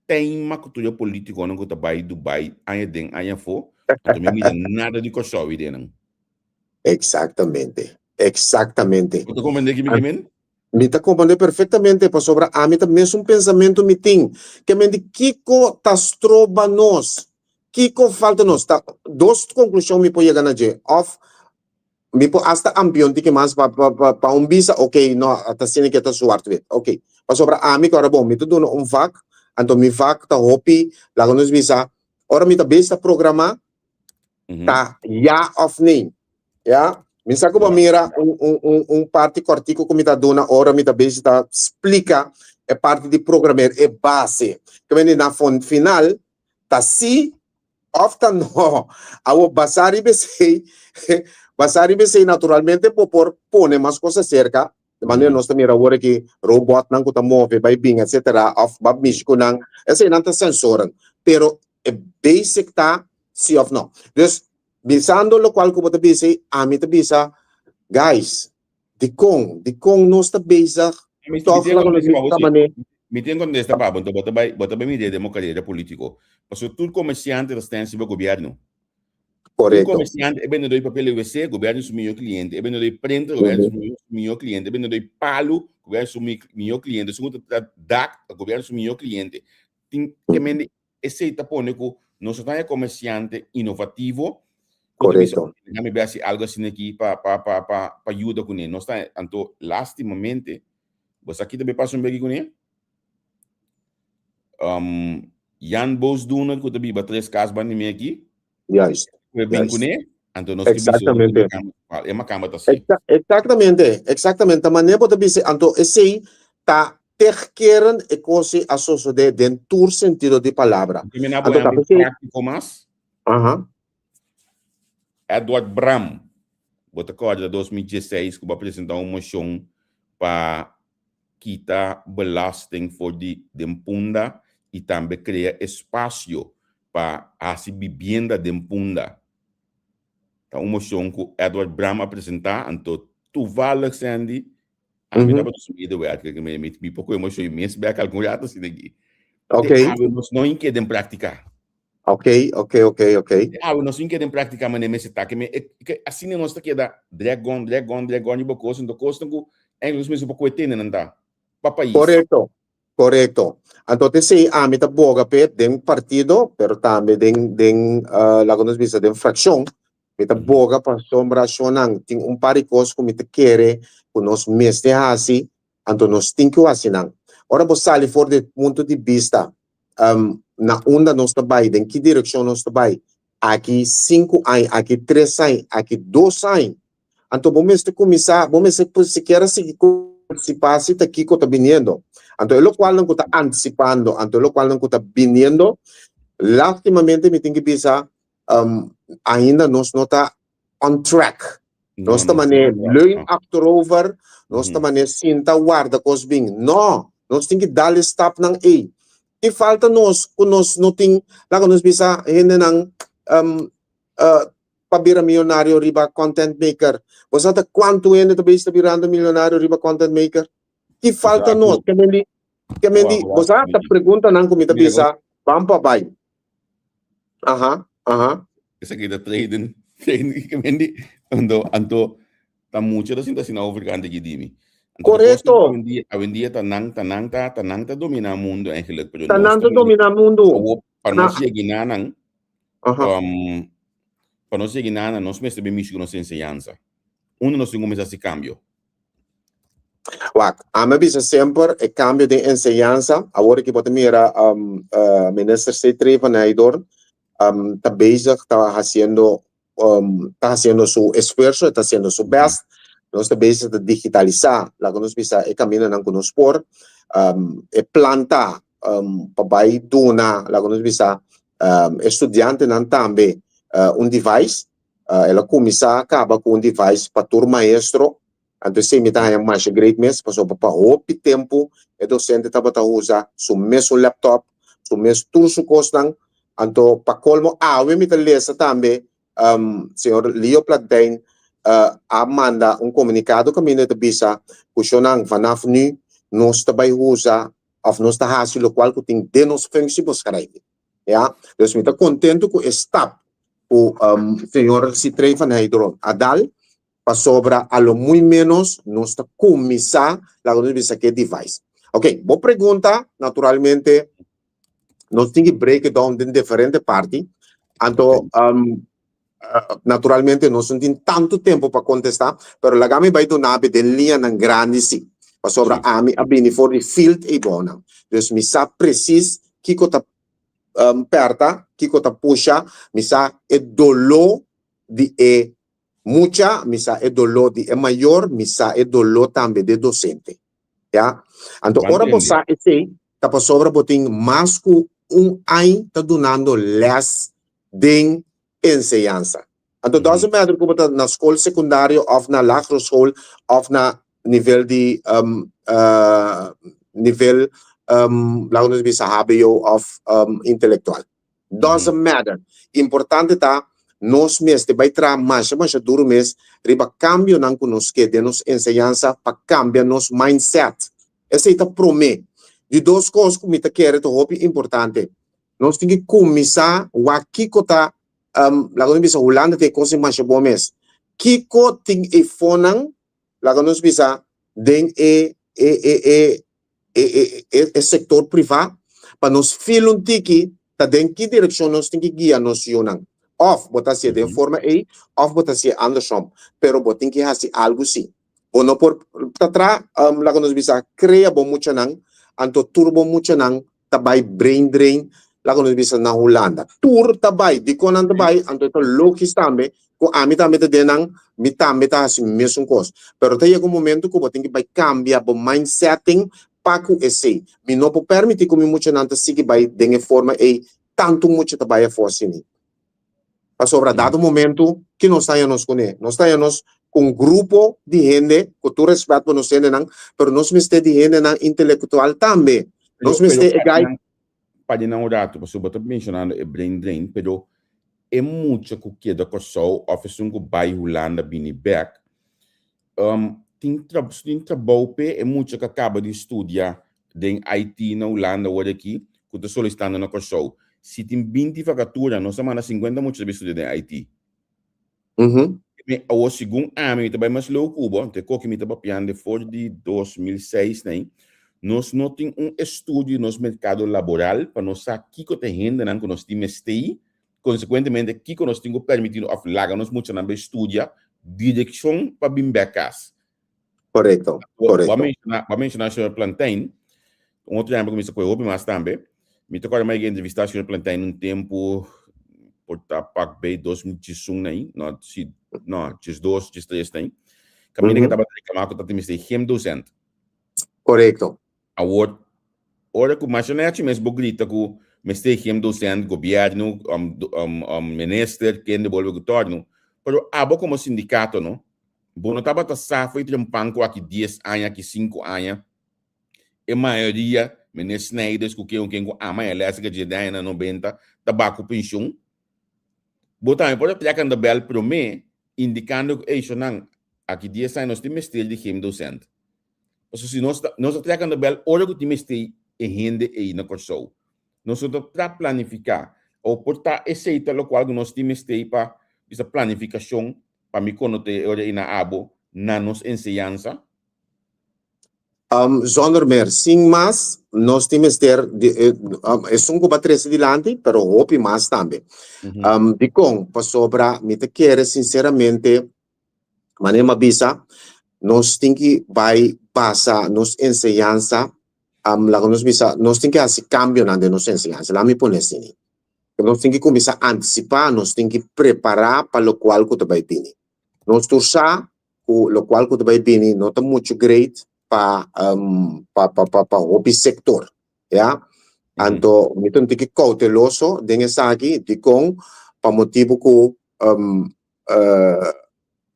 teima ku tur e politikonan ku ta bai Dubai aña den aña afó, anto mi mira nada di Kòrsou ei den nan. Eksaktamente, eksaktamente. Bo ta komprendé ki mi ke men? Mi ta komprendé perfektamente pasobra ami ta mesun pensamentu mi tin. Ke men di kiko ta stroba nos? Kiko falta nos? Ta dos konklushon mi por yega na dje, òf Mi por hasta ampia un tiki mas pa pa pa pa un bisa ok no ta asina ke ta zwart wit ok pasobra ami ku ora bon mi ta duna un vak anto mi vak ta hopi laga nos bisa ora mi ta bes ta programa ta ya of nee ya mi sa ku bo mira un un un un parti kòrtiku ku mi ta duna ora mi ta bes ta splika e parti di programer e base ke mende na final ta si Of ta no. Awor, basá riba esei, basá riba esei, naturalmente bo por pone mas kos aserka, di manera nos ta mira awor aki robotnan ku ta move bai bin etsetera, of ba mishi ku nan, eseinan ta sensoren, pero e basic ta si of no. Dus, bisando lokual ku bo ta bisa ei, ami ta bisa, guys, Dikon? Dikon nos ta bezig tòg laga nos bisa ta manera? Mi tin kontesta pa bo, anto bo ta bai bo ta bai mira den bo karera polítiko. Pasobra tur komersiante ta sten riba gobièrnu. Tur Korekto. komersiante, e bendedó di papel di wc, gobièrnu su mihó kliente. E bendedó di printer, gobièrnu su mihó mihó kliente. E bendedó di palu, gobièrnu su mihó kliente. Esun ku ta traha dak, gobièrnu su mihó kliente. Tin ke mende Esei ta pone ku nos no ta haña komersiante inovativo ku ta bisa, Korekto. Laga mi bai hasi algu asina aki pa pa pa pa pa yuda kuné. Nos ta anto lastimamente, bo sa ki ta bai pasa un beki kuné? Um, Jan Boosdoener ku ta biba tres kas banda di mi aki, Juist. ku e bin Juist. kuné, anto nos ke bisa Exactamente. e makamba ta si. Exactamente, exactamente. Ta manera bo ta bisa, anto esei ta terugkeren e kos ei a sosodé den tur sentido di palabra. Anto mi na bo Anto ta ehempel p'esei. práktiko mas. Aha. Edward Bram, bo ta kòrda 2016 ku bo a presentá un moshon pa kita belasting for di den Punda i tambe krea espasio pa hasi bibienda den Punda. Ta un moshon ku Edward Bram a presentá, anto toevallig Sandy, ami tabata su medewerker, mi mi por kohe moshon i mes bek algun rato asina aki. Ok. Te awe nos no hinke den praktika. Ok, ok, ok, ok. Te awe nos hinke den praktika manera mester ta, ke me ke asina nos ta keda drag on, drag on, drag on riba kos, anto kosnan ku eigenlijk nos mester por kohe tene nan ta pa pais. Korekto. Korekto. Anto t'esei ami ta boga p'e den partido, pero tambe den den laga nos bisa den frakshon, mi ta boga pasobra shonnan tin un par di kos ku mi ta kere ku nos mester hasi, anto nos tin ku hasi nan. Ora bo sali for di e punto di bista na unda nos ta bai, den ki direkshon nos ta bai, aki sinku aña, aki tres aña, aki dos aña, Anto bo mester kuminsá, bo mester sikiera sigui antisipá si ta kiko ta biniendo. Anto e lokualnan ku ta antisipando, anto e lokualnan ku ta biniendo, lastimamente mi tin ki bisa, ainda nos no ta on track. Nos ta manera leun achterover, nos ta manera sinta warda kos bin. No, nos tin ki dal e stapnan ei. Ki falta nos ku nos no tin, laga nos bisa hendenan pa bira millonario riba content maker. Bo sa ta cuanto hende ta bezig ta birando millonario riba content maker? Ki falta nos? Ke men di, ke men di, bo sa ta preguntanan ku mi ta bisa, ban pa bai. Aha, aha. Esaki ta trading, trading ke men di, anto, anto ta mucha ta sinta asina overkant aki di mi. Korekto. Awendia ta nan, ta nan ta, ta nan ta domina mundo eigenlijk, pero Ta nan ta domina mundo. Awor, pa nos yega nan, Um, pa nos yega nana, nos mester bin mishi ku nos enseñansa. Unda nos tin kuminsá hasi kambio? Wak, ami a bisa semper e kambio den enseñansa, awor ki bo ta mira Minister Sithree van Heydoorn ta bezig ta hasiendo ta hasiendo su esfuerso, e ta hasiendo su best, nos ta bezig ta digitalisá, laga nos bisa e kamindanan ku nos por, e plan ta pa bai duna, laga nos bisa e studiantenan tambe un device, el a kuminsá kaba ku un device pa tur maestro. Anto esei mi ta haña masha great mes, pasobra pa hopi tempu e dosente tabata usa su mesun laptop, su mes tur su kosnan. Anto pa kolmo awe mi ta lesa tambe señor Leo Plantijn a manda un komunikado kaminda e ta bisa ku shonnan vanaf nu nos ta bai usa òf nos ta hasi lokual ku tin den nos functiebeschrijving. Ya, dus mi ta kontentu ku e stap ku señor Sithree van Heydoorn a dal. Pasobra a lo muy menos nos ta cuminsa laga nos bisa ke device. Ok, bo pregunta naturalmente nos tin ki break it down den diferente parti. Anto naturalmente nos no tin tanto tempo pa contesta, pero laga mi bay duna bo den liñanan grandi si. Pasobra ami a bini for di field eibonan. Dus mi sa precies kiko ta perta, kiko ta pusha, mi sa e doló di e Mucha, mi sa e doló di e mayor, mi sa e doló tambe di e dosente. Ya. Anto ora bo sa esei, ta pasobra bo tin mas ku un añ ta dunando lès den enseñansa. Anto doesn't matter ku bo ta na skol sekundario òf na lagere school òf na nivel di nivel laga nos bisa hbo òf intelektual. Doesn't matter. Importante ta nos mester bai traha masha masha duru mes riba kambionan ku nos ke den nos enseñansa pa kambia nos mindset. Esei ta promé. Di dos kos ku mi ta kere ta hopi importante. Nos tin ki kuminsá wak kiko ta, laga nos bisa Hulanda tin e kos ei masha bon mes. Kiko tin e fonan, laga nos bisa, den e e e e e e e e sector priva pa nos feel un tiki ta den ki direccion nos tin ki guia nos yunan. Of bo ta hacié den forma ey of bo ta hacié andersom, pero bo tin ki haci algo si. Bo no por ta tra, laga nos bisa, crea bo muchanan, anto tur bo muchanan ta bai brain drain, laga nos bisa, na Hulanda. Tur ta bai, dikon nan ta bai, anto e ta logis tambe ku ami tambe ta den nan, mi tambe ta hasi mesun kos. Pero ta yega un momento ku bo tin ki bai kambia bo mindsetting pa ku esei. Mi no por permiti ku mi muchanan ta sigui bai den e forma ei, tantu mucha ta bai afó asina. Pasobra dado momento, ki nos ta haña nos kuné? Nos ta haña nos ku un grupo di hende, ku tur rèspèt pa nos hendenan, pero nos mester di hendenan intelektual tambe. Nos mester e gai. Pa di nan un ratu, pasobra bo ta menshonando e brain drain, pero e mucha ku keda Kòrsou òf esun ku bai Hulanda bini bèk, tin tin trabou p'e e mucha ku a kaba di studia den IT na Hulanda awor aki ku ta solisitando na Kòrsou. Si tin binti vakatura, nos a manda sinkuenta mucha ta bin studia den IT. Awor segun ami, mi ta bai mas leu ku bo, te koki mi ta papiando for di 2006 nei, nos no tin un estudio di nos merkado laboral pa nos sa kiko ta e hendenan ku nos tin mester, konsekuentemente kiko nos tin ku permití òf laga nos muchanan bai studia direkshon pa bin bèk kas. Korekto, korekto. Bo a menshoná señor Plantijn, un otro ehempel ku mi sa kohe hopi mas tambe. Mi ta kòrda mi a yega entrevistá señor Plantijn un tempu, por ta pak bei 2011 na ei, no, si, no, 12, 13 na ei. Kaminda ku e tabata reklamá ku tabata mester gem dosent. Korekto. Awor, ora ku masha nechi mes bo grita ku mester gem dosent, gobièrnu, minister, kende bolbe ku tòrnu, pero abo komo sindikato no, Bo no tabata sa fo'i trempan ku aki dies aña, aki sinku aña, e mayoria, meneer Snijders ku ken ku ken ku ama e lès dje den añanan nobenta, ta ba ku penshun? Bo tambe por a trek aan de bel promé, indikando ku, ey, shonnan, aki dies aña nos tin mester di gem dosent. Pasobra si nos ta, nos a trek aan de bel ora ku tin mester e hende ey na Kòrsou. Nos no ta tra planifiká. O por ta esei ta lokual ku nos tin mester pa bisa planifikashon Pa mi konote e ora ei na abo na nos enseñansa? Zonder meer, sin mas, nos tin mester di esun ku bo a trese dilanti, pero hopi mas tambe. Dikon? Pasobra mi ta kere sinseramente, manera mi a bisa, nos tin ki bai. basa nos enseñansa, laga nos bisa, nos tin ke hasi kambionan den nos enseñansa, laga mi pone asina. Nos tin ke kuminsá antisipá, nos tin ke prepará pa lokual ku ta bai bini. Nos tur sa ku lokual ku ta bai bini no ta muchu great pa pa pa pa hopi sektor, ya. Anto mi ta un tiki kouteloso den esaki, dikon? Pa motibu ku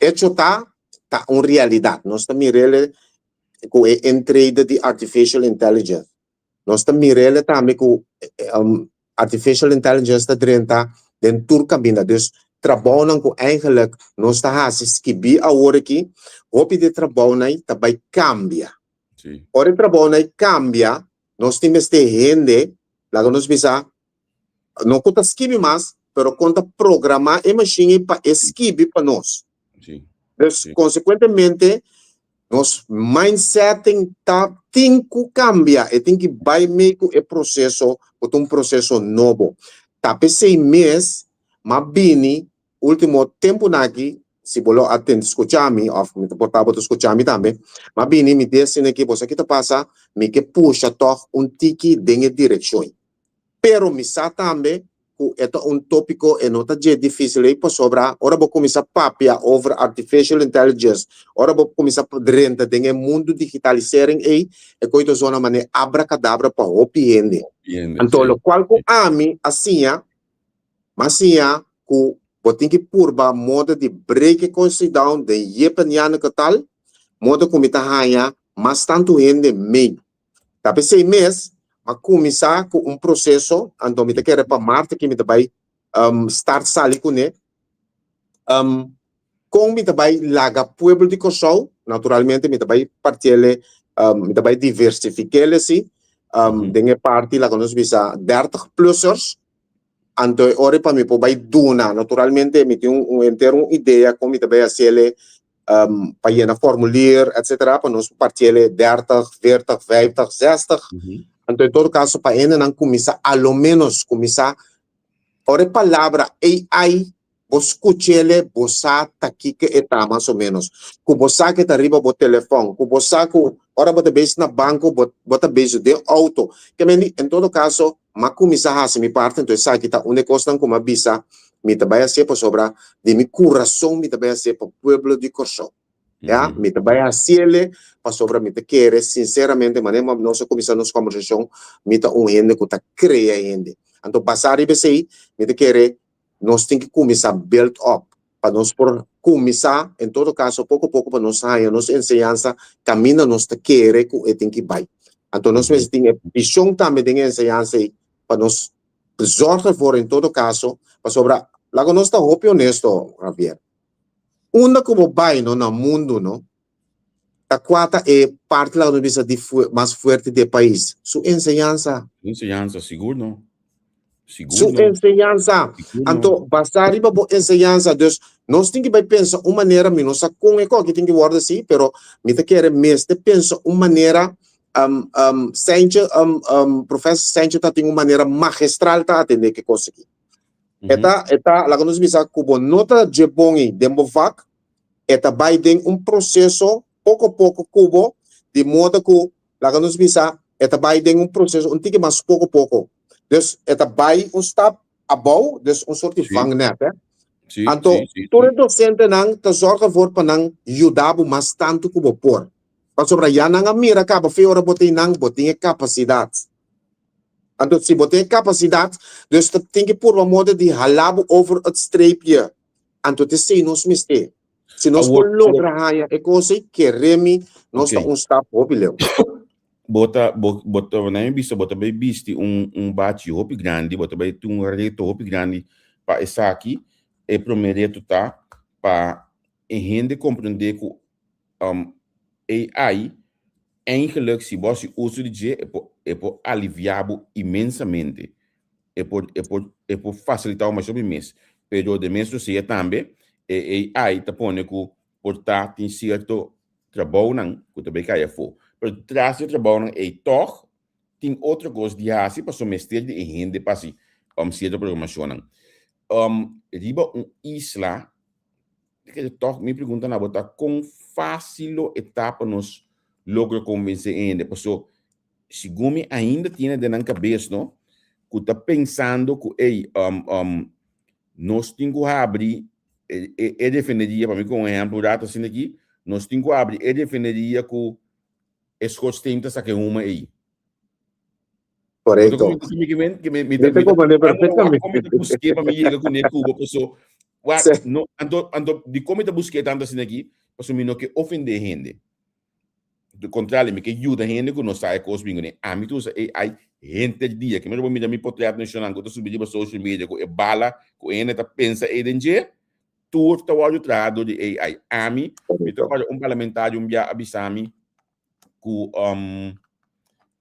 Hecho ta, ta un realidad. Nos ta mir'ele cu e entreda di artificial intelligence. Nos ta mir'ele tambe cu artificial intelligence ta drenta den tur caminda. Dus trabounan cu eigenlijk nos ta haci skibi awor aki, hopi di e trabounan ta bay cambia. Ora e trabounan cambia, nos tin mester hende, laga nos bisa, No ku ta skibi mas, pero kon ta programá e mashin ei pa e skibi pa nos. Sí. Dus Sí. konsekuentemente nos mindsetting ta tin ku kambia, e tin ki bai mee ku e proseso ku ta un proseso nobo. Ta p'esei mes m'a bini último tempunan aki, si bo lo a tende skucha mi òf mi ta por ta bo ta skucha mi tambe, m'a bini mi di asina ki bo sa ki ta pasa, mi ke pusha tòg un tiki den e direkshon ei. Pero mi sa tambe ku e ta un tópiko e no ta dje difísil ei pasobra ora bo kuminsá papia over artificial intelligence, ora bo kuminsá drenta den e mundu digitalisering ei, e koe ta zona manera abrakadabra pa hopi hende. Hende, Anto sí. lokual ku ami a siña, mi a siña ku bo tin ki purba moda di break e kos ei down den yep en Janneke tal, moda ku mi ta haña mas tantu hende mee. Ta p'esei mes m'a kuminsá ku un proseso, anto mi ta kere pa mart aki mi ta bai start sali kuné, kon mi ta bai laga pueblo di Kòrsou, naturalmente mi ta bai partiel, mi ta bai diversifikel si, den e parti laga nos bisa dertig plussers, anto e ora pa mi por bai duna, naturalmente mi tin un henter un idea kon mi ta bai hasiel pa yena formulier etcetera pa nos partiele dertig, veertig, vijftig, zestig. Anto en todo caso pa hendenan cuminsa a lo menos cuminsa ora e palabra AI bo scuchele bo sa ta kiko e ta mas o menos. Cu bo sa ke ta riba bo telefon, cu bo sa cu ora bo ta bezig na banco bo bo ta bezig den auto. Ke men di en todo caso m'a cuminsa haci mi parti anto esaki ta un e cosnan cu m'a bisa mi ta bai hacié pasobra di mi curason mi ta bai hacié pa pueblo di Corsou. Ya, mi ta bai haciele pasobra mi ta kere sinceramente manera nos a cuminsa nos conversacion mi ta un hende cu ta crea hende. Anto basa riba esey mi ta kere nos tin ki cuminsa build up pa nos por cuminsa en todo caso poco poco pa nos haya nos enseñansa caminda nos ta kere cu e tin ki bay. Anto nos mester tin e vision tambe den e enseñansa ey pa nos zorg ervoor en todo caso pasobra laga nos ta hopi honesto Javier unda cu bo bay no na mundo no ta cua ta e parti laga nos bisa di mas fuerte di e pais? Su enseñansa. Enseñansa, sigur no. Sigur Su no. enseñansa. Sigur no. Anto, basá riba bo enseñansa. Dus, nos tin ki bai pensa un manera, mi no sa kon e koki tin ki wòrdu así, pero mi ta kere mester pensa un manera, um, um, Seintje, um, um, Professor Seintje ta tin un manera magistral ta atendé ke kos aki. E ta, e ta, laga nos bisa ku bo no ta dje bon ei den bo vak, e ta bai den un proseso poko poko ku bo, di moda ku, laga nos bisa, e ta bai den un proseso un tiki mas poko poko. Dus e ta bai un stap abou, dus un soort di vangnet, hè. Anto, tur e dosentenan ta zorg ervoor pa nan yuda bo mas tantu ku bo por. Pasobra ya nan a mira kaba fe ora bo ta einan, bo tin e kapasidat. Anto, si bo tin e kapasidat, dus ta tin ki purba moda di hala bo over het streepje. Anto te esei nos mester. Si nos por logra haña e kos ei, kere mi, nos ta un stap hopi leu. Bo ta, bo, bo ta, na mi bista, bo ta bai bisti un, un bachi hopi grandi, bo ta bai tin un reto hopi grandi pa esaki. E promé reto ta pa e hende komprendé ku AI eigenlijk si bo hasi uso di dje e por, e por aliviá bo inmensamente. E por e por e por fasilitá bo masha hopi mes. Pero den mes rosea tambe e AI ta pone ku por ta tin sierto trabounan ku ta bay kai afó. Pero tras di e trabounan ei tòg tin otro kos di hasi pasobra mester di e hende pa hasi sierto programashonnan. Riba un isla tòg mi pregunta na bo ta kon fásil lo e ta pa nos. logra konvensé hende paso segun mi ainda tin den nan kabes no ku ta pensando ku ey nos tin ku habri e refineria pa mi kon un ehèmpel un rato asina aki nos tin ku habri e refineria ku e schoorsteen ta saka e huma ei. Correcto. Mi ta comprende perfectamente. Mi ta busqué pa mi yega ku ne Cuba paso wak no anto anto di kon mi ta busqué tanto asina aki paso mi no ke ofende hende. De contrario mi ke yuda hende ku no sa e kos bin kuné. Ami ta usa AI henter dia. Ke mester bo mira mi potret nacional ku ta subi riba social media ku e bala ku hende ta pensa ei den dje tur ta wòrdu traha dor di AI. Ami mi ta kòrda un parlamentario un bia a bisa mi ku um,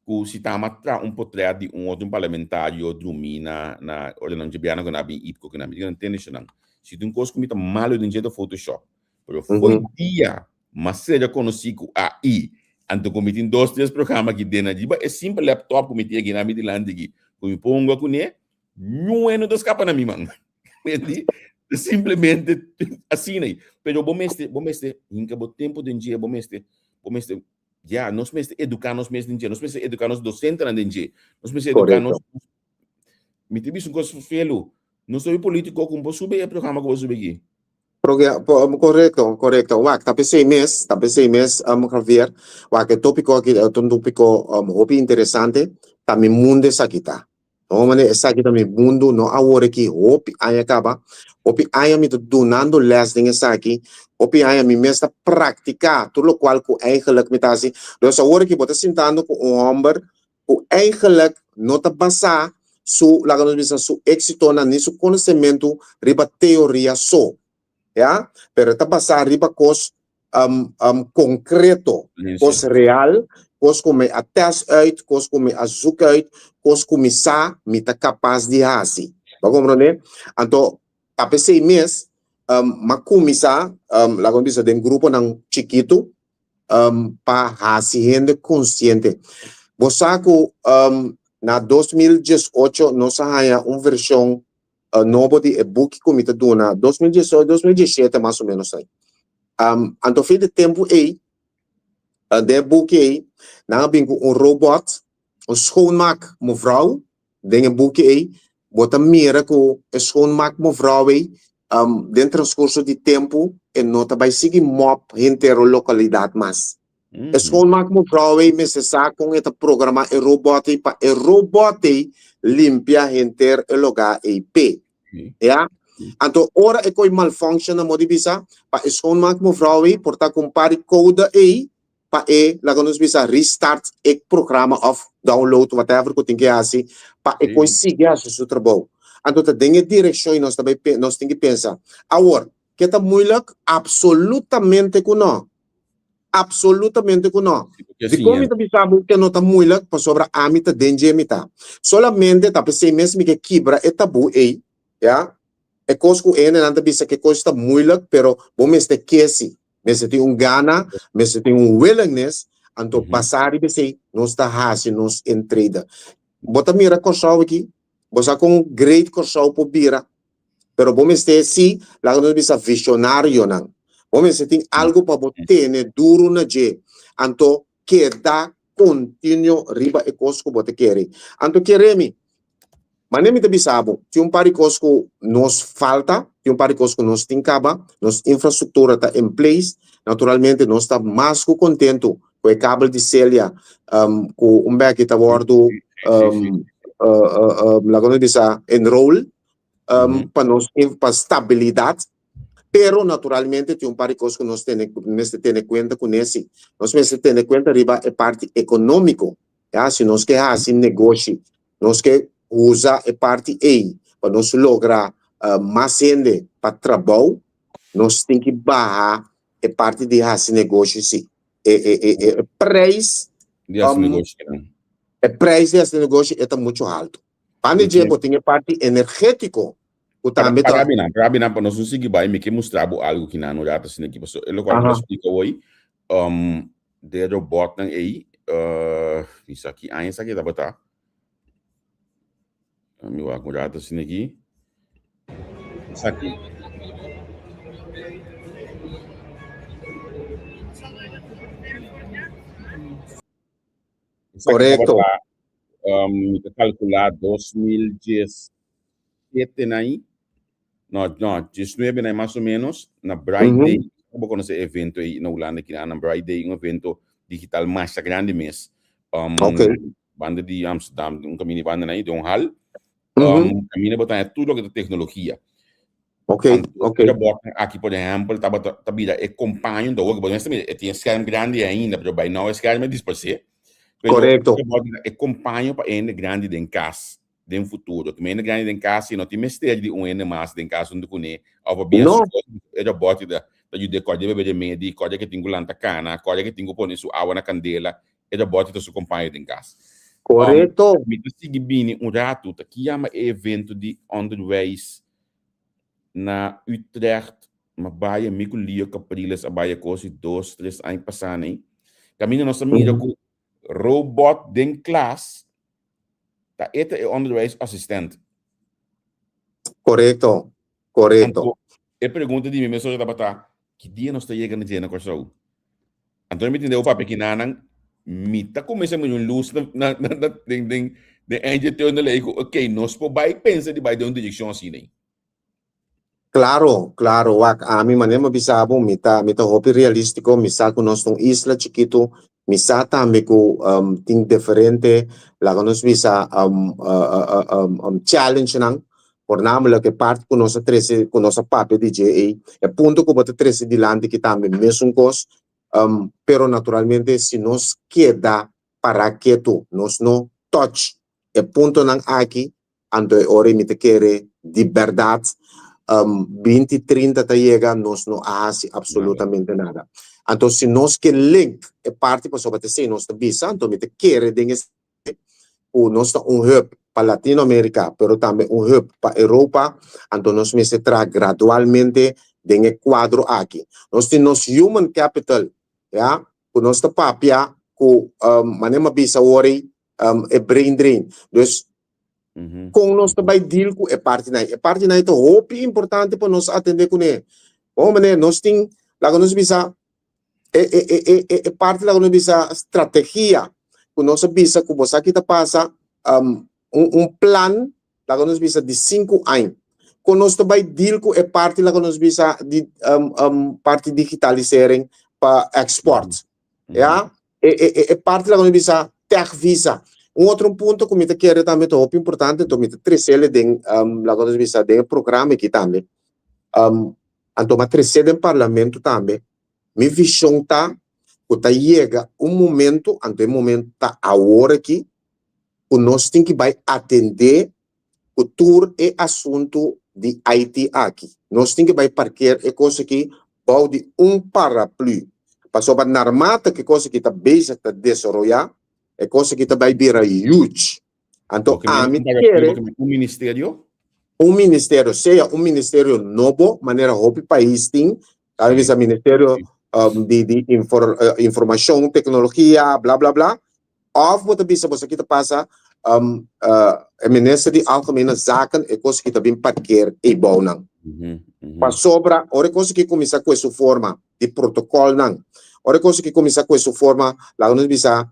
ku si tama tra un potret di un otro parlamentario drumí na na ora nan djebiana ku nan a bin ipko ku nan mi diga tende nan si tin kos ku mi ta malo den dje ta photoshop pero foi dia ma ser konosí ku AI anto ku mi tin dos tres programa aki den riba e simpel laptop ku mi tin aki na mi dilanti aki ku mi pongo kuné niun no ta skapa na mi man. Entendí? Simplemente asina ei. Pero bo mester, bo mester hinka bo tempo den dje, bo mester, bo mester, ya, nos mester eduká nos mes den dje, nos mester eduká nos dosentenan den dje, nos mester eduká nos. Mi ta bisa un kos felu, nos ta polítiko ku bo subi e programa ku bo subi aki. Korekto, korekto. Wak, ta p'esei mes, ta p'esei mes, Javier, wak, e tópiko aki ta un tópiko hopi interesante, ta mi mundu esaki ta. No manera esaki ta mi mundu, no awor aki, hopi aña kaba, hopi aña mi ta dunando les den esaki, hopi aña mi mes ta praktiká tur lokual ku eigenlijk mi ta hasi. Dus awor aki bo ta sintando ku un hòmber ku eigenlijk no ta basá su, laga nos bisa, su éksitonan ni su konosementu riba teoria so, ya, pero e ta basá riba kos konkreto, kos real, kos ku mi a test uit, kos ku mi a zoek uit, kos ku mi sa mi ta kapas di hasi. Bo a komprondé? Anto, ta p'esei mes m'a kuminsá, laga mi bisa den gruponan chikitu, pa hasi hende konsiente. Bo sa ku na 2018 nos a haña un vershon nobo di e buki ku mi ta duna, 2018, 2017 mas o ménos ei. Anto fin di tempu ei, den e buki ei, nan a bin ku un robot, un schoonmaak mevrouw, den e buki ei, bo ta mira ku e schoonmaak mevrouw ei, den transkurso di tempu e no ta bai sigui mòp henter e lokalidat mas. E schoonmaak mevrouw ei mester sa kon e ta programá e robot ei pa e robot ei limpia henter e lugá ei p'e. Ya. Anto ora e koi malfunction na modi bisa, pa e schoonmaak mevrouw ei por ta ku un par di code ei pa e, laga nos bisa, restart e programa of download whatever ku tin ke hasi pa e koi sigui hasi su trabou. Anto ta den e direkshon ei nos ta bai nos tin ke pensa. Awor, ke ta moeilijk? Absolutamente ku no. Absolutamente ku no. Dikon mi ta bisa bo ke no ta moeilijk? Pasobra ami ta den dje mi ta. Solamente ta p'esei mes mi ke kibra e tabú ei, ya. E kos ku hendenan ta bisa ke kos ta moeilijk, pero bo mester kesi, mester tin un gana, mester tin un willingness, anto basá riba esei nos ta hasi nos entreda. Bo ta mira Kòrsou aki? Bo sa kon great Kòrsou por bira? Pero bo mester si, laga nos bisa visionarionan. Bo mester tin algo pa bo tene duro na dje. Anto keda continuo riba e kos ku bo ta kere. Anto kere mi, mane mi ta bisa bo, tin un par di kos ku nos falta, tin un par di kos ku nos tin kaba, nos infrastruktura ta in place, naturalmente nos ta mas ku kontentu ku e kabel di Celia ku un beki ta wòrdu laga nos bisa enroll pa nos pa stabilidad, pero naturalmente tin un par di cos cu nos tene mester tene cuenta cu nesi. Nos mester tene cuenta riba e parti economico, ya, si nos ke haci negoshi, nos ke usa e parti ey pa nos logra mas hende pa trabou, nos tin ki baha e parti di haci negoshi si. E e e e prijs Di haci negoshi. E prijs di haci negoshi e ta mucho halto. Banda dje bo tin e parti energétiko ku tambe ta. Para binan, para binan pa nos no sigui bai, mi ke mustra bo algu ki nan no rata asina aki, pasobra e lokual ku bo splika hoy, de robotnan ei, mi sa ki aña esaki tabata, mi wak un rato asina aki. Esaki. Korekto. Mi ta kalkulá 2017 na i, no, no, 19 na i mas o menos, na Bright Day. Bo konosé e evento ei na Hulanda kina, na Bright Day, un evento digital masha grandi mes. Banda di Amsterdam, un kaminda di banda na i, den un hal. Kaminda bo ta haña tur loke ta teknologia. Ok, ok. Anto, robotnan aki, por ehèmpel, tabata ta bira e kompaño, anto awor bo mester mira, e tin e skerm grandi ainda, pero by now e skerm a disparsé. Pero Korekto. robot ta e kompaño pa hende grandi den kas den futuro. Ku hende grandi den kas si no tin mester di un hende mas den kas huntu kuné òf pa bia No. su kos, e robot ta ta yud'é kòrda bebe remedi, kòrda ke tin ku lanta kana, kòrda ke tin ku pone su awa na kandela, e robot ta su kompaño den kas. Korekto. Mi ta sigui bini un ratu, ta ki yama e evento di onderwijs na Utrecht, ma baya mi ku Leo Capriles a baya kosi dos, tres aña pasá nei. Kaminda nos a mira ku robot den klas ta e ta e onderwijsassistent. Korekto, korekto. Anto e pregunta di mi mesora tabata, ki dia nos ta yega na dje na Kòrsou? Anto mi tende papia kinanan, mi ta kuminsá mira un lus na na na den den den eindje tunnel ei ku ok, nos por bai pensa di bai den un direkshon asina ei. Klaro, klaro, wak, ami manera mi a bisa bo, mi ta mi ta hopi realístiko, mi sa ku nos ta un isla chikitu, mi sa tambe ku tin diferente, laga nos bisa, challengenan, Voornamelijk e parti ku nos a trese, ku nos a papia di dje ei, e punto ku bo ta trese dilanti ki tambe mesun kos, pero naturalmente si nos keda pará ketu, nos no touch e puntonan aki, anto e ora ei mi ta kere di bèrdat binti trinta ta yega nos no a hasi absolutamente nada. Anto si nos ke link e parti pasobra ta esei nos ta bisa, anto mi ta kere den e ku nos ta un hub pa Latinoamérica, pero tambe un hub pa Europa, anto nos mester traha gradualmente den e kuadro aki. Nos tin nos human capital, ya, ku nos ta papia ku manera mi a bisa awor ei, e brain drain. Dus, kon nos ta bai deal ku e partinan ei? E partinan ei ta hopi importante pa nos atende kuné. Bon manera nos tin, laga nos bisa, e e e e e e parti laga nos bisa strategia ku nos a bisa ku bo sa ki ta pasa um, un un plan laga nos bisa di sinku aña kon nos ta bai deal ku e parti laga nos bisa di um, um, parti digitalisering pa export ya e e e e parti laga nos bisa tech visa. Un otro punto ku mi ta kere tambe ta hopi importante anto mi ta tresele den um, laga nos bisa den e programa aki tambe um, Anto m'a tresé den Parlamento tambe. Mi vision ta cu ta yega un momento, anto e momento ta awor aki, cu nos tin ki bay atende cu tur e asunto di IT aki. Nos tin ki bay parkeer e cos aki bao di un paraplu. Pasobra naarmate cu e cos aki ta bezig ta desaroya, e cos aki ta bay bira huge. Anto ami ta kere. Un ministerio? Un ministerio, sea un ministerio nobo, manera hopi pais tin, ta bisa ministerio di di informacion, tecnologia, bla bla bla, of bo ta bisa bo sa ki ta pasa, e minister di Algemene Zaken e kos aki ta bin parkeer eibounan. Pasobra ora e kos aki kuminsa ku e su forma di protocolnan, ora e kos aki kuminsa ku e su forma, laga nos bisa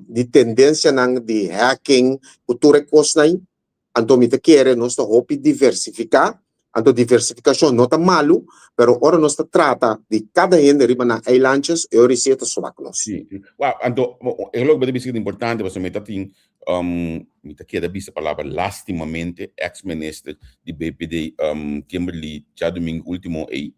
di tendencianan di hacking cu tur e cosnan, anto mi ta kere nos ta hopi diversifica, anto diversificacion no ta malu, pero ora nos ta trata di cada hende riba nan eilandjes, e ora esey ta swak nos. Sí, wow, anto e loke bo ta bisa ta importante pasobra mi ta tin, mi ta keda bisa palabra lastimamente ex minister di BPD Kimberly djadumingu ultimo ey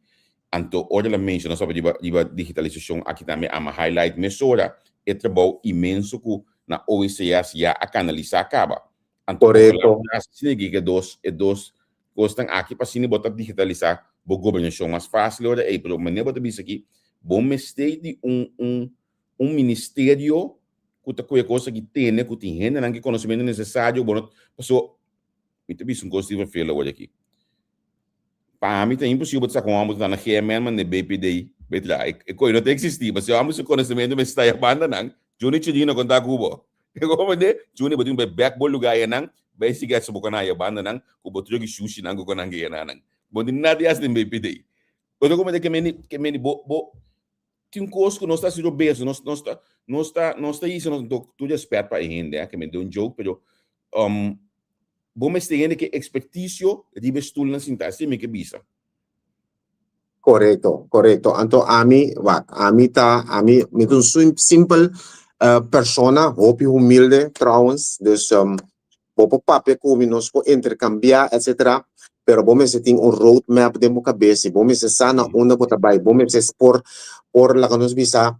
Anto ora el a menciona sobre riba riba digitalisacion aki tambe ama highlight mesora e trabou inmenso cu na OECS ya a canalisa caba. Anto ojalá Correcto. por haci asina e dos e dos cosnan aki pa asina bo ta digitalisa bo gobernacion mas facil ora ey. Pero manera bo ta bisa aki bo mester di un un un ministerio cu ta cu e cos aki tene cu tin hendenan cu e conocimento necesario bo no paso mi ta bisa un cos di verveel awor aki. Pa mi ta imposibel ta sa con homber ta na GMN man den BPD bay traha. E coy no ta existi. Pasobra e homber su conocimento mester sta e banda nan. Juni Chirino con ta cu bo. E homber Juni bo tin bay bek bo lugar enan bay sigui haci bo con aya banda nan cu bo truck y shushi nan cu con nan gena nan. Bo no tin nada di haci den BPD. Bo ta comprende ke meni ke meni bo bo. Tin kos ku nos ta hasi robes, nos nos ta nos ta nos ta hisa nos tur respet pa e hende, ke mi den un joke, pero um, bo mester hende ke ekspertisio riba e stulnan sintá, esei mi ke bisa. Korekto, korekto. Anto ami, wak, ami ta, ami, mi ta un simpel uh, persona, hopi humilde trouwens, dus um, bo por papia ku mi, nos por interkambiá, etcetera, pero bo mester tin un roadmap den bo kabes i bo mester sa na unda bo ta bai, bo mester por por laga nos bisa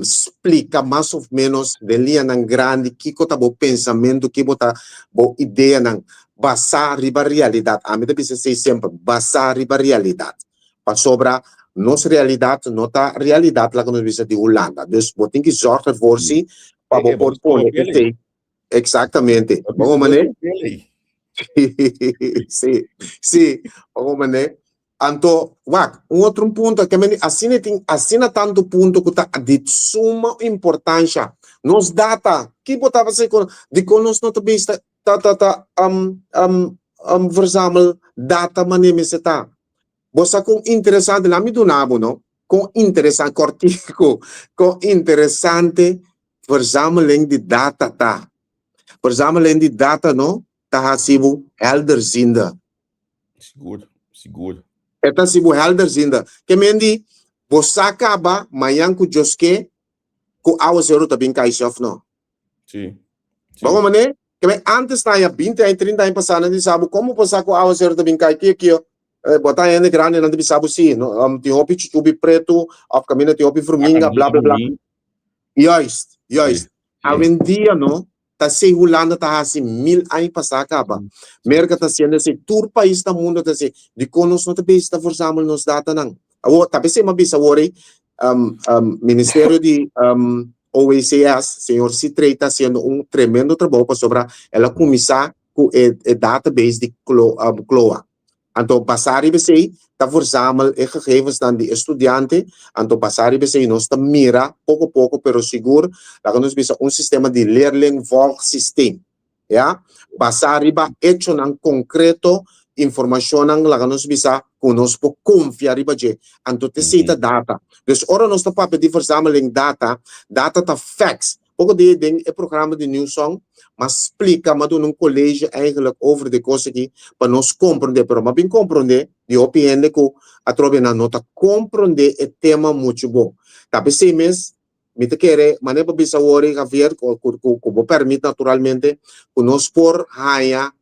splika mas of ménos den liñanan grandi kiko ta bo pensamentu, kiko ta bo ideanan basá riba realidat. Ami ta bisa esei semper, basá riba realidat. Pasobra nos realidat no ta realidat laga nos bisa di Hulanda. Dus bo tin ki zòrg ervoor si pa bo por pone esei. Exactamente. Bon mané? Sí, sí. Bon mané? Anto, wak, un otro punto que men asina tin asina tanto punto ku ta di suma importancia. Nos data, ki bo taba se kon di kon nos no ta bista ta ta ta um um um verzamel data mané mester ta. Bo sa kon interesante, laat mi duna bo no, kon interesante, kortiku, kon interesante Verzameling di data ta. Verzameling di data no ta hasi bo helderziende. Sigur, sigur. E ta hasi bo helderziende. Ke men di, bo sa kaba mañan ku Dios ke ku awaseru ta bin kai si òf no. Si, si. Bo manera? Ke men antes na ya binti aña, trinta aña pasá nan di sa bo komo por sa ku awaseru ta bin kai kio kio. Bo ta hende grandi nan ta bisa bo si, no, tin hopi chuchubi pretu òf kaminda tin hopi vruminga bla bla bla. Juist, juist. Awendia no, ta esei Hulanda ta hasi mil aña pasá kaba. Merka ta hasiendo esei, tur pais na mundo ta hasi. Dikon nos no ta bezig ta verzamel nos datanan? Awor, ta p'esei mi a bisa awor ei, Ministerio di OECS, señor Citrey ta hasiendo un tremendo trabou pasobra el a kuminsá ku e database di CLOA. Anto basá riba esei ta verzamel e gegevensnan di e studiante, anto basá riba esei nos ta mira poko poko pero sigur laga nos bisa un sistema di leerlingvolgsysteem, ya, basá riba echonan konkreto, informashonnan laga nos bisa ku nos por konfia riba dje. Anto t'esei ta data. Dus ora nos ta papia di verzameling data, data ta facts. Poko dia den e programa di New Song m'a splika, m'a duna un college eigenlijk over di e kos aki pa nos komprondé, pero m'a bin komprondé di hopi hende ku atrobe nan no ta komprondé e tema muchu bon. Ta p'esei mes mi ta kere, manera bo bisa awor Javier, ku ku bo pèrmit naturalmente, ku nos por haña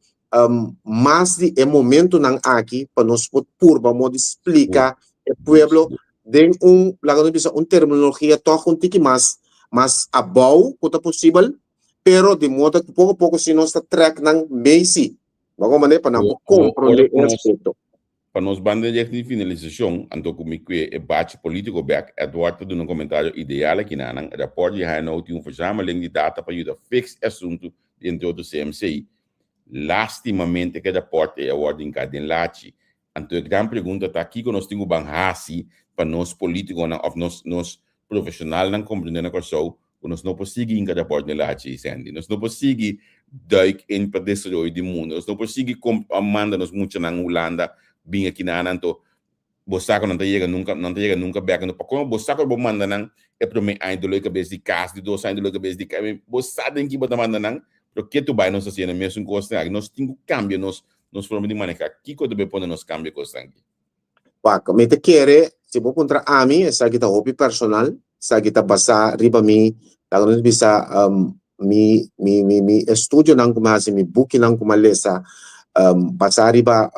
mas di e momentunan aki pa nos por purba modo di splika e pueblo den un, laga nos bisa, un terminologia tòg un tiki mas mas abou ku ta posibel, pero di modo ku poko poko si nos ta trèk nan mei si, bo manera pa nan por komprondé e aspekto. Pa nos banda di di finalisashon, anto ku mi kue e bachi polítiko bèk, Edward ta duna un komentario ideal aki na nan. Rapòrt di HNO tin un verzameling di data pa yuda fix e asuntu di entre otro CMC. Lástimamente ku e rapòrt ei a wòrdu hinká den lachi. Anto e gran pregunta ta kiko nos tin ku ban hasi pa nos polítikonan òf nos nos profeshonalnan komprendé na Kòrsou ku nos no por sigui hinka rapòrt den lachi, Sandy. Nos no por sigui duik in pa desaroyo di mundu. Nos no por sigui manda nos muchanan Hulanda bin aki nan anto bo sa ku nan ta yega nunka nan ta yega nunka bèk. Anto pakon bo sa ku bo manda nan e promé aña dolor di kabes di kas, di dos aña dolor di kabes di kas. Bo sa den ki bo ta manda nan, pero ketu bai nos ta hasiendo e mesun kosnan aki. Nos tin ku kambia nos nos forma di maneha. Kiko ta bai pone nos kambia kosnan aki? Wak, mi ta kere, si bo puntra ami, esaki ta hopi personal, esaki ta basá riba mi, laga nos bisa, mi, mi, mi, mi estudionan ku mi hasi, mi bukinan ku mi a lesa, basá riba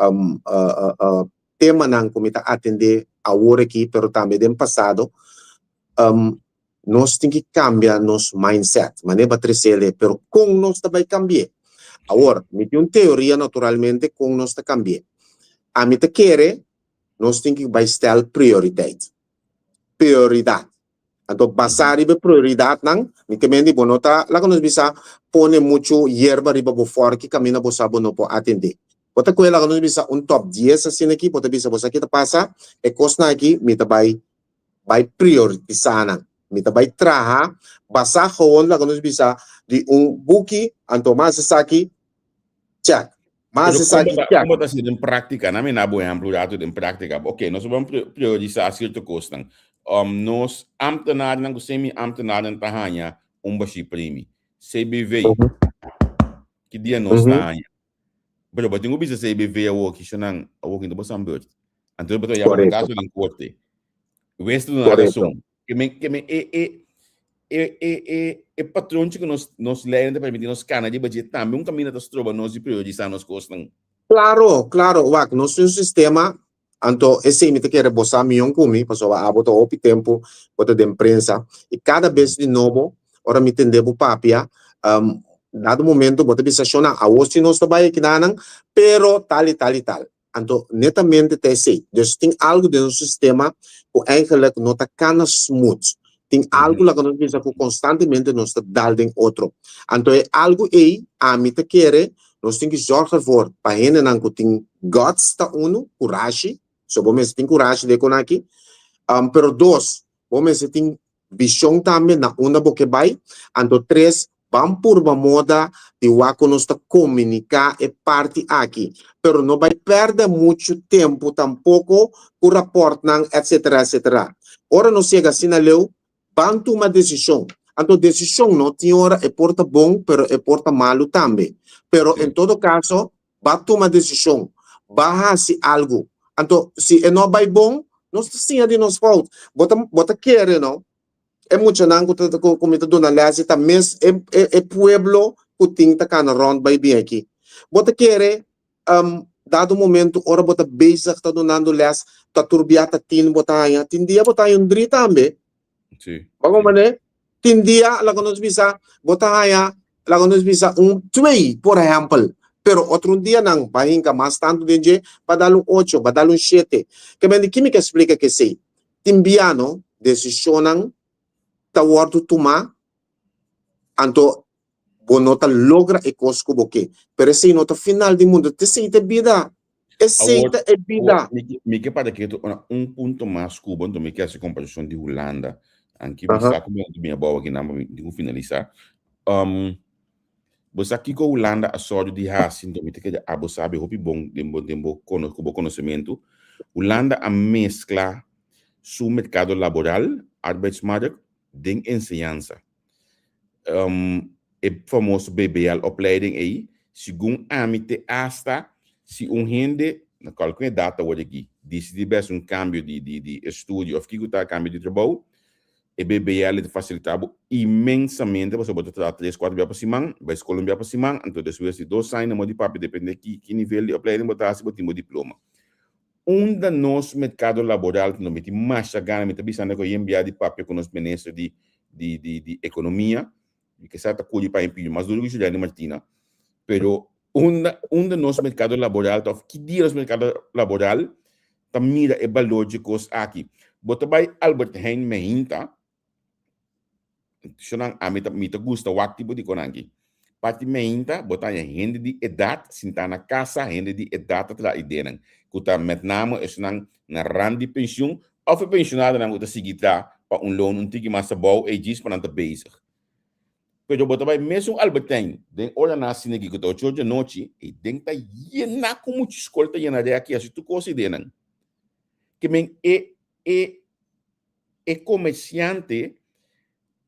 temanan ku mi ta atendé awor aki, pero tambe den pasado, nos tin ki kambia nos mindset, manera bo a tresele, pero kon nos ta bai kambi'é? Awor, mi tin un teoria naturalmente kon nos ta kambi'é. Ami ta kere nos tin ki bai stel prioriteit, prioridat. Anto basá riba e prioridatnan, mi ke mende bo no ta, laga nos bisa, pone muchu yerba riba bo fòrki kaminda bo sa bo no por atendé. Bo ta kohe laga nos bisa un tòp dies asina aki, bo ta bisa bo sa ki ta pasa, e kosnan aki mi ta bai bai prioritisá nan. Mi ta bai traha basá gewoon laga nos bisa di un buki, anto mas esaki check, mas Pero esaki kon bo ta, check. kon bo ta hasi den práktika? Na mi na bo ehemplo rato den práktika. Ok, nos ban priorisá sierto kosnan. Nos ambtenarnan ku semi-ambtenarnan ta haña un bashí premi. CBV, ki dia nos ta haña? Pero bo tin ku bisa CBV awor ki shonan, awor ki no ta boso beurt. Anto bo ta yama bo kaso den korte. Wes ta duna rason. Ke men, ke men e, e, e, e, e, e patronchi ku nos, nos leinan ta permití nos kana riba dje tambe un kaminda ta stroba nos di priorisá nos kosnan. Klaro, klaro. Wak, nos tin un sistema. Anto esei mi ta kere bo sa mion ku mi, pasobra abo ta hopi tempu bo ta den prensa i kada bes di nobo ora mi tende bo papia, dado momento bo ta bisa shona awor si nos ta bai akinanan, pero tal i tal i tal. Anto netamente ta esei. Dus tin algu den nos sistema ku eigenlijk no ta kana smooth. Tin algu laga nos bisa ku konstantemente nos ta dal den otro. Anto e algu ei ami ta kere nos tin ki zorg ervoor pa hendenan ku tin guts ta unu, kurashi, so bo mester tin kurashi den kon aki, pero dos, bo mester tin vishon tambe na unda bo ke bai, anto tres, ban purba moda di wak ku nos ta komuniká e parti aki, pero no bai pèrdè muchu tempu tampoko ku rapòrtnan etsetera etsetera. Ora nos yega asina leu, ban tuma desishon. Anto desishon no tin ora e por ta bon pero e por ta malu tambe. Pero en todo kaso ba tuma desishon, ba hasi algu. Anto si e no bai bon, nos ta siña di nos fout. Bo ta bo ta kere no e muchanan ku ta ku mi ta duna lès i ta mes e e pueblo ku tin ta kana rònt bai bin aki. Bo ta kere dado momento ora bo ta bezig ta dunando lès ta tur bia ta tin bo ta haña, tin dia bo ta haña un dri tambe. Sí. Bo comprende? Tin dia laga nos bisa bo ta haña laga nos bisa un twee por ehempel, pero otro dianan ba hinka mas tantu den dje ba dal un ocho, ba dal un shete. Ke men di ki mi ke splika kesey? Tin bia no desishonnan ta wòrdu tumá anto bo no ta logra e kos ku bo ke. Pero esei no ta final di mundu. Esei ta e bida. Esei ta e bida. Mi ke para ketu na un punto mas ku bo, anto mi ke hasi komparashon di Hulanda. Anki mi sa ku mi a bin abou akinan pa mi tin ku finalisá. Bo sa kiko Hulanda a sòru di hasi, anto mi ta kere abo sabi hopi bon den bo den bo ku bo konosementu. Hulanda a meskla su merkado laboral, arbeidsmarkt, den enseñansa. E famoso BBL opleiding ei, segun ami te asta si un hende na kualke edat awor aki disidi bes un kambio di di di estudio of kiko ta kambio di trabou, e BBL ta fasilita bo inmensamente pasobra bo ta traha tres kuater bia pa siman, bai skol un bia pa siman, anto despues di dos aña na modo di papia depende ki ki nivel di opleiding bo ta hasi bo tin bo diploma. Unda nos merkado laboral ta no mi tin masha gana, mi ta bisando ku yen bia di papia ku nos minister di di di di ekonomia, mi ke sa ta kuri pa e piño mas duru ku Juliana Martina, pero unda unda nos merkado laboral ta òf ki dia nos merkado laboral ta mira e balor dje kos aki. Bo ta bai Albert Heijn meinta Shonang, ami ta, mi ta gusta wak tipo di konanki. Parti meinta, bo ta haña hende di edat sintá na kasa, hende di edat ta traha ideanan, ku ta met name esnan na rand di penshun òf e penshonadonan ku ta sigui traha pa un loon un tiki mas abou ei djis pa nan ta bezig. Pero bo ta bai mesun Albertijn den ora nan asina aki ku ta ocho or di anochi, ei den ta yená ku muchu skol ta yena rèki hasi tur kos ideanan. Ke men e e E komersiante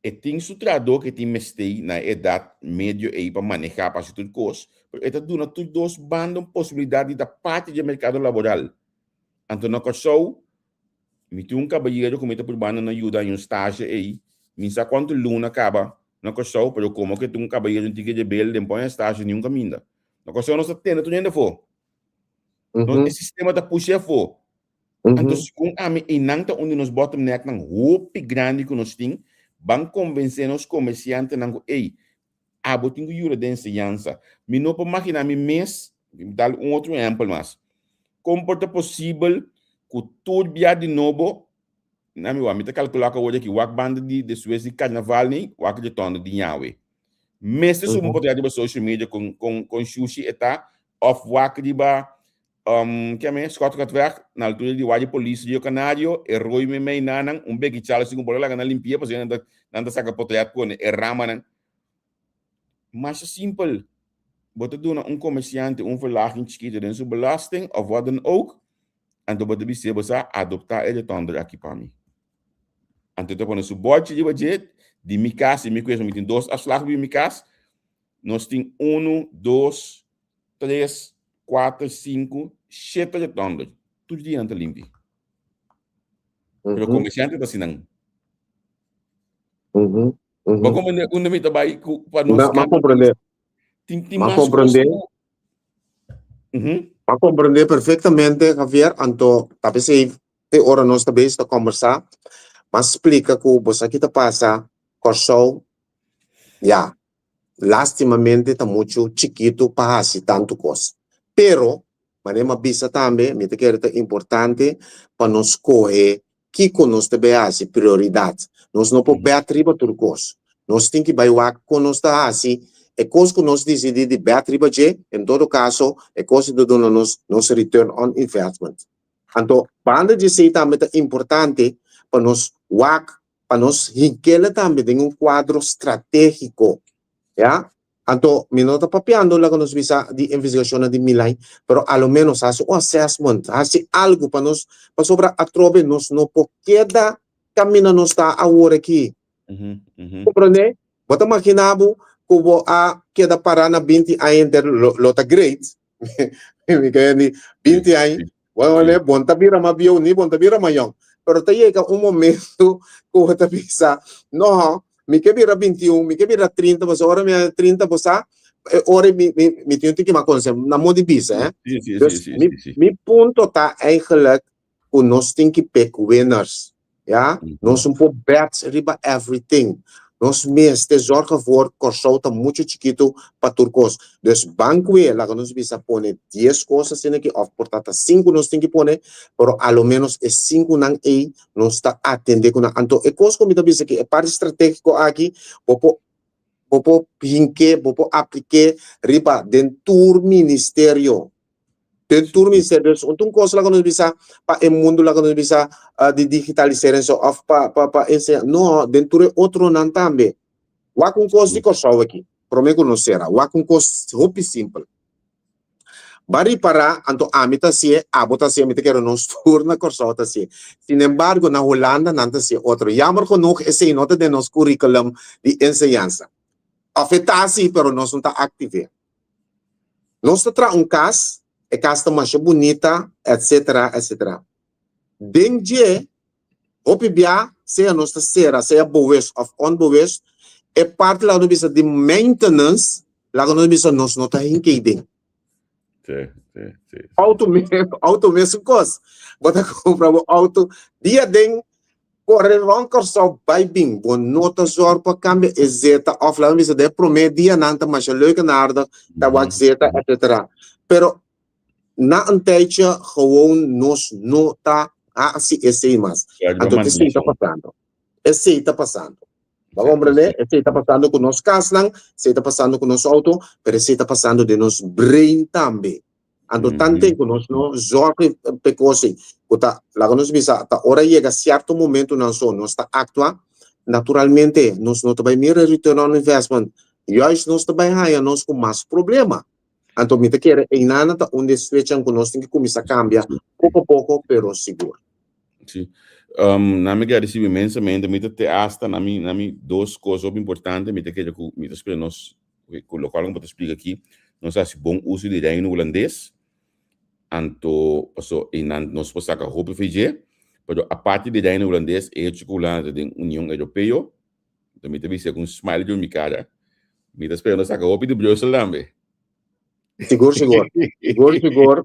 e tin su trahadó ku e tin mester na e edat medio ei pa manehá pa hasi tur kos, pero e ta duna tur dos banda un posibilidat di ta parti di e merkado laboral. Anto na Kòrsou mi tin un kabayero ku mi ta purbando na yuda haña un stasje ei, mi sa kuantu luna kaba na Kòrsou, pero komo ku e ta un kabayero un tiki rebelde, no por haña stasje niun kaminda. Na Kòrsou nos ta tende tur hende afó. E sistema ta push'é afó. Anto segun ami einan ta un di nos bottlenecknan hopi grandi ku nos tin, ban konvensé nos komersiantenan ku ey, abo tin ku yuda den enseñansa. Mi no por maginá mi mes, mi dal un otro ehèmpel mas, kon por ta posibel ku tur bia di nobo, na mi wak, mi ta kalkulá ku awor aki wak banda di despues di karnaval ni wak retorno di ñawe. Mester subi un portrèt riba social media kon kon kon shushi e ta òf wak riba Keme, Schotgatweg, na altura di Wadi Polis Rio Canario, e rooi meimei nanan, un beki chal así ku por laga nan limpia pasobra nan ta nan ta saka potret pone e ramanan. Masha simpel, bo ta duna un komersiante un verlaging chikito den su belasting of wat dan ook, anto bo ta bis'é bo sa adoptá e retònder aki pa mi. Anto e ta pone su bòchi riba dje, di mi kas, di mi kues, mi tin dos afslag riba mi kas, nos tin unu, dos, tres, kuater, sinku, shete retònder. Tur dia nan ta limpi. Pero komersiante ta asinan. Bo komprende unda mi ta bai ku pa nos Ma komprende. Tin tin Ma mas kos komprende. ku Ma komprende perfectamente, Javier. Anto ta p'esei te ora nos ta bezig ta kombersá, m'a splika ku bo sa ki ta pasa Kòrsou, ya, lastimamente ta muchu chikitu pa hasi tantu kos. Pero, manera m'a bisa tambe, mi ta kere ta importante pa nos skohe kiko nos ta bay hasi, prioridat. Nos no por bèt riba tur kos. Nos tin ki bay wak kon nos ta hasi e kos ku nos disidí di bèt riba dje, en todo kaso e kos ei ta duna nos nos return on investment. Anto banda di esei tambe ta importante pa nos wak, pa nos hinkela tambe den un kuadro stratégiko, ya. Anto mi no ta papiando laga nos bisa di investigashonnan di Milay, pero a lo menos hasi un assessment, hasi algu pa nos, pasobra atrobe nos no por keda kaminda nos ta awor aki. Komprondé? Bo ta magina bo ku bo a keda pará na binti aña enter, lo lo ta great, mi kere di binti aña, bo bo no ta bira mas bieu ni bo no ta bira mas yòn, pero ta yega un momento ku bo ta bisa, no, mi ke bira 21, mi ke bira 30, pasobra ora mi a 30 bo sa, e ora mi, mi, mi tin un tiki mas konse, na modo di bisa, eh. Sí, sí, Dus sí, sí, mi, sí, sí. mi punto ta eigenlijk ku nos tin ki pick winners, ya. Nos no por bet riba everything. Nos mester zorg ervoor, Kòrsou ta muchu chikitu pa tur kos. Dus ban kue, laga nos bisa pone dies kos asina aki, òf por ta ta sinku nos tin ki pone, pero a lo menos e sinkunan ei nos ta atende ku nan. Anto e kos ku mi ta bisa aki, e parti strategiko aki, bo por bo por hink'é, bo por aplik'é riba den tur ministerio. Den tur ministerio. Dus un kos laga nos bisa pa e mundu laga nos bisa di digitalisering so òf pa pa pa enseña. No, den tur e otronan tambe. Wak un kos di Kòrsou aki, promé ku nos sera, wak un kos hopi simpel. Ba ripará, anto ami ta hasié, abo ta hasié, mi ta kere nos tur na Kòrsou ta hasié. Sinembargo, na Hulanda nan ta hasié otro. Jammer genoeg esei no ta den nos curriculum di enseñansa. Òf e ta hasi, pero nos no ta aktiv'é. Nos ta traha un kas, e kas ta masha bunita, etsetera, etsetera. Den dje, hopi bia, sea nos ta sera, sea bewust of onbewust, e parti laga nos bisa di maintenance, laga nos bisa nos no ta hink'ei den. Sí, sí, sí, sí. Auto me, auto mesun kos. Bo ta kumpra bo auto dia den kore rònt Kòrsou bai bin, bo no ta zòrg pa kambia e zeta òf laga nos bisa den e promé dianan ta masha leuk en aardig, ta wak zeta etcetera. Pero Na un tijdje gewoon nos no ta haci esey mas. Anto esey ta pasando. Esey ta pasando. Bo a comprende? Esey ta pasando cu nos casnan, esey ta pasando cu nos auto, pero esey ta pasando den nos brain tambe. Anto tanten cu nos no zorg p'e cos ey, cu ta, laga nos bisa, ta ora yega cierto momentonan so nos ta actua, naturalmente nos no ta bay mira return on investment. Juist nos ta bay haya nos cu mas problema. Anto mi ta kere einana ta un di e switchnan ku nos tin ki kuminsá kambia poko poko pero sigur. Sí. Um, na mi gradisibo inmensamente. Mi ta te hasta na mi, na mi dos kos hopi importante. Mi ta kere ku mi ta spera nos ku lokual ku bo ta splika aki, nos hasi bon uso di Reino Hulandes. Anto paso einan nos por saka hopi for dje. Pero aparte di Reino Hulandes, e hecho ku Hulanda ta den Union Europeo, Anto mi ta bisa ku un smile riba mi kara. Mi ta spera no saka hopi di Brussel tambe. Sigur, sigur. Sigur, sigur.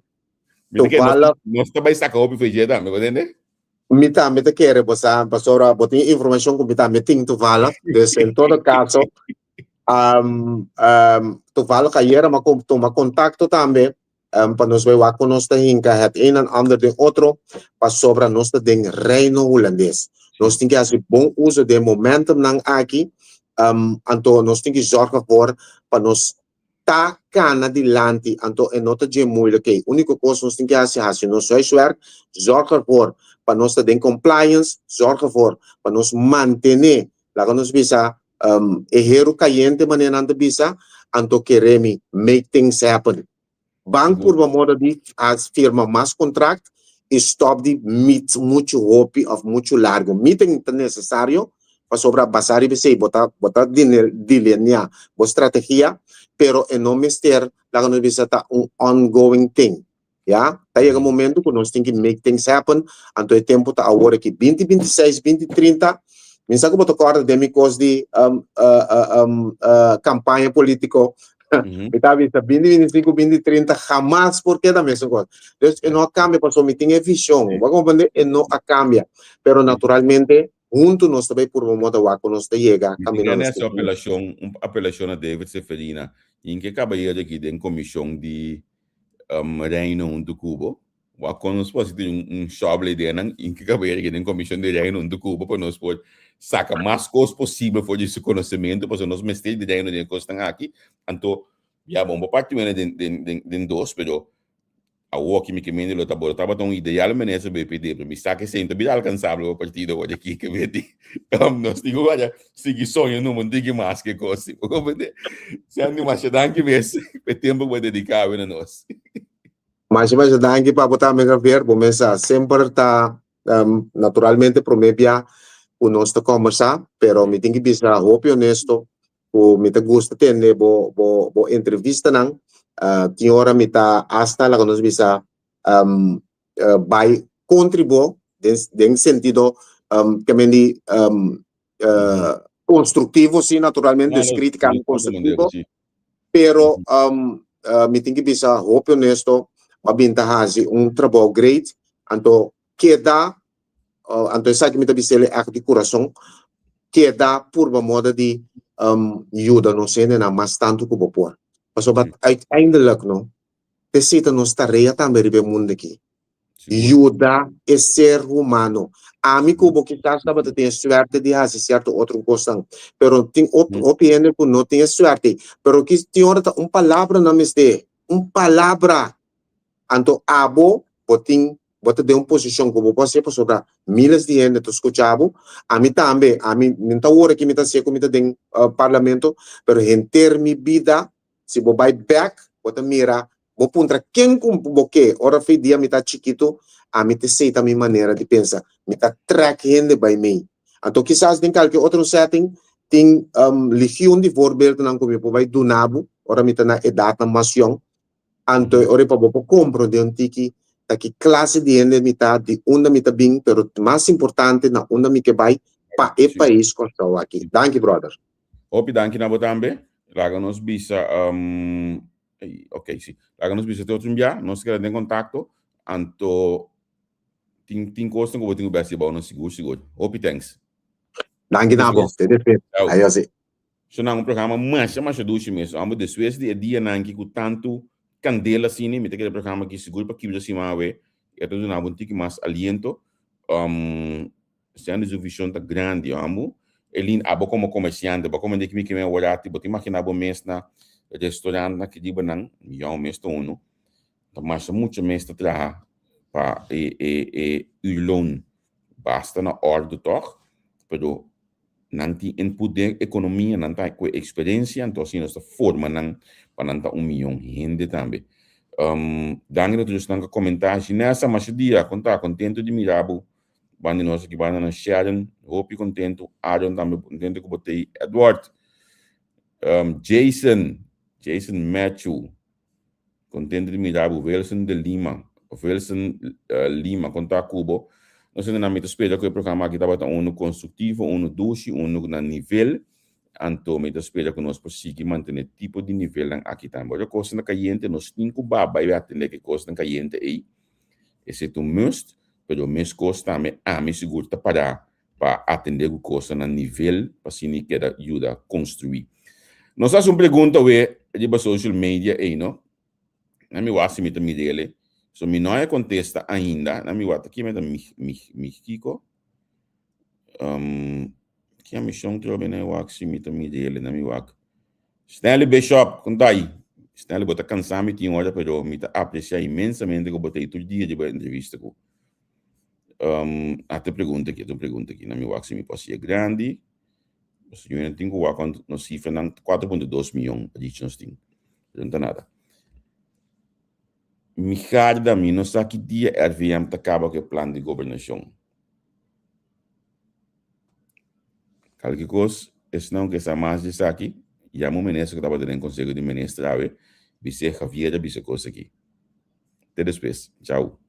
Mi ta kere Toevallig. nos ta bai saka hopi for dje tambe, bo tende? Mi tambe ta kere, bo sa, pasobra bo tin informashon ku mi tambe tin toevallig. Dus en todo kaso, um, um, toevallig ayera mi a tuma kontakto tambe pa nos bai wak kon nos ta hinka het een en ander den otro, pasobra nos ta den Reino Hulandes. Nos tin ke hasi bon uso den momentumnan aki, anto nos tin ke zorg ervoor pa nos ta kana dilanti, anto e no ta dje moeilijk ei. Uniko kos nos tin ke hasi, hasi nos huiswerk, zorg ervoor pa nos ta den compliance, zorg ervoor pa nos mantene, laga nos bisa, e heru kayente manera nan ta bisa, anto kere mi make things happen. Ban purba moda di a firma mas kontrakt i stòp di meet muchu hopi òf muchu largu. Meeting ta nesesario pasobra basá riba esei bo ta bo ta delineá bo strategia, pero e no mester laga nos bisa ta un ongoing thing. Ya, ta yega momento ku nos tin ki make things happen, anto e tempu ta awor aki. Binti binti seis, binti trinta, mi sa ku bo ta kòrda den mi kos di kampaña polítiko, mi ta bisa binti binti sinku, binti trinta hamas por keda mesun kos. Dus e no a kambia pasobra mi tin e vishon, bo a komprende? E no a kambia, pero naturalmente huntu nos ta bai purba moda wak ku nos ta yega Mi tin kaminda gana nos hasi tin. apelashon, un apelashon na David Seferina, hinka e kabayero aki den komishon di Reino huntu ku bo. Wak kon nos por hasi tin un shòbel ideanan i ke kabayero ke den komishon di Reino huntu ku bo pa nos por saka mas kos posibel for di su konosementu pasobra nos mester di Reino den e kosnan aki. Anto ya bon bo parti wena den den den den dos pero awor ki mi ke mende lo ta bo tabata un ideal minister BPD pero mi sa ke esei no ta bira alkansabel pa partido awor aki ke beti nos tin ku waya sigui soña numa un tiki mas ke kos si bo comprende. Sandy masha danki mes pa e tempo ku bo a dedica awe na nos. Masha masha danki pa bo tambe Javier, bo mes a semper ta naturalmente prome bia ku nos ta kombersa, pero mi tin ki bisa hopi honesto ku mi ta gusta tende bo bo bo entrevistanan, tin ora mi ta hasta laga nos bisa bai kontra bo den den sentido ke men di konstruktivo si naturalmente, dus kritika konstruktivo, pero mi tin ki bisa hopi honesto bo a bin ta hasi un trabou great, anto keda anto esaki mi ta bis'el ègt di kurason, keda purba moda di yuda nos hendenan mas tantu ku bo por, pasobra uiteindelijk no Esei ta nos tarea tambe riba e mundu aki. Yuda e ser humano. Ami ku bo kisas tabata tin e suerte di hasi sierto otro kosnan, pero tin hopi hende ku no tin e suerte ei. Pero kis tin ora ta un palabra nan mester, un palabra. Anto abo bo tin bo ta den un posishon ku bo por hasié pasobra miles di hende ta skucha bo. Ami tambe, ami mi no ta wor aki mi ta hasié ku mi ta den parlamento, pero henter mi bida Si bo bai bek, bo ta mira, bo puntra ken ku bo ke. Ora fi dia mi ta chikitu, ami ta esei ta mi manera di pensa. Mi ta trek hende bai mei. Anto kisas den kalke otro setting tin legion di voorbeeldnan ku mi por bai duna bo ora mi ta na edatnan mas yòn. Anto e ora pa bo por komprondé un tiki ta ki klase di hende mi ta, di unda mi ta bin, pero mas importante na unda mi ke bai pa e pais Kòrsou aki. Danki brother. Hopi danki na bo tambe. Laga nos bisa, um, ok, si. Laga nos bisa te otro bia, nos keda den kontakto. Anto, tin, tin kosnan ku bo tin ku besti bou nos sigur, sigur. Hopi thanks. Danki na bo. Te despues. Ayo si. So nan un programa masha masha dushi mes. Amo despues di e dianan ki ku tantu kandela asina, mi ta kere programa ki sigur pa kibra siman awe. E ta duna bo un tiki mas aliento. Um, Siendo su vision ta grandi, amo. Elin, abo como comerciante, bo como de kimi kimi awor bo te imagina bo mes na restaurant na kiriba nan, yau mes ta uno. Ta masha mucho mes ta traha pa e e e uurloon basta na orde toch, pero nan tin input den economia, nan ta cu experiencia, anto asina nos ta forma nan pa nan ta un miyon hende tambe. Um, danki na tur esnan cu a comenta. Ginesa, masha dia, con ta? Contento di mira bo. Banda di nos aki banda nan Sharon, hopi contento. Aaron tambe contento cu bo ta ei. Edward, um, Jason, Jason Matthew, contento di mira bo. Wilson de Lima, of Wilson uh, Lima, con ta cu bo? Nos hendenan mi ta spera cu e programa aki tabata unu constructivo, unu dushi, unu na nivel. Anto mi ta spera cu nos por sigui mantene tipo di nivelnan aki tambe. Ora cosnan ta cayente, nos tin cu baba y atende cu e cosnan cayente ei. Esei ta un must, pero meskos tambe ami sigur ta pará pa atendé ku kosnan na nivel pa asina keda yuda konstruí. Nos hasi un pregunta awe riba social media ei no. Na mi wak si mi ta mir'el. So mi no a kontesta ainda. Na mi wak ta kima ta mi mi mi kiko. Um, ki mishon trobe na wak si mi ta mir'el na mi wak. Stanley Bishop, kon ta ai? Stanley, bo ta kansa mi tin ora, pero mi ta apresia inmensamente ku bo ta ei tur dia di bo entrevista ku. Um, ate pregunta aki, ate un pregunta aki. Na mi wak si mi por hasié grandi. Pasobra mi no tin ku wak want nos sifranan 4.2 miyon a dichi nos tin. Pero no ta nada. Migarda mi no sa ki dia RVM ta kaba ku e plan di gobernashon. Kalke kos, esnan ku sa mas di esaki, yama un minister ku tabata den konseho di minister awe, bis'é Javier a bisa kos aki. Te despues. Chau.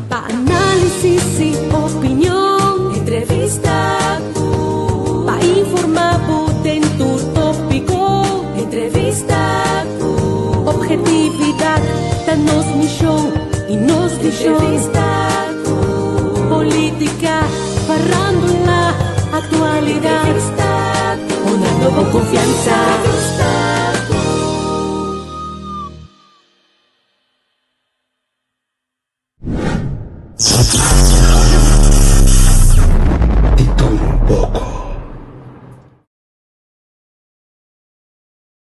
Pa análisis y opinion, entrevista cu. Pa informa bo den tur tópico, entrevista cu. Objetividad ta nos mision y nos vision. Entrevista cu. Política, farándula, actualidad. Entrevista cu. Honrando bo confianza. Entrevista cu.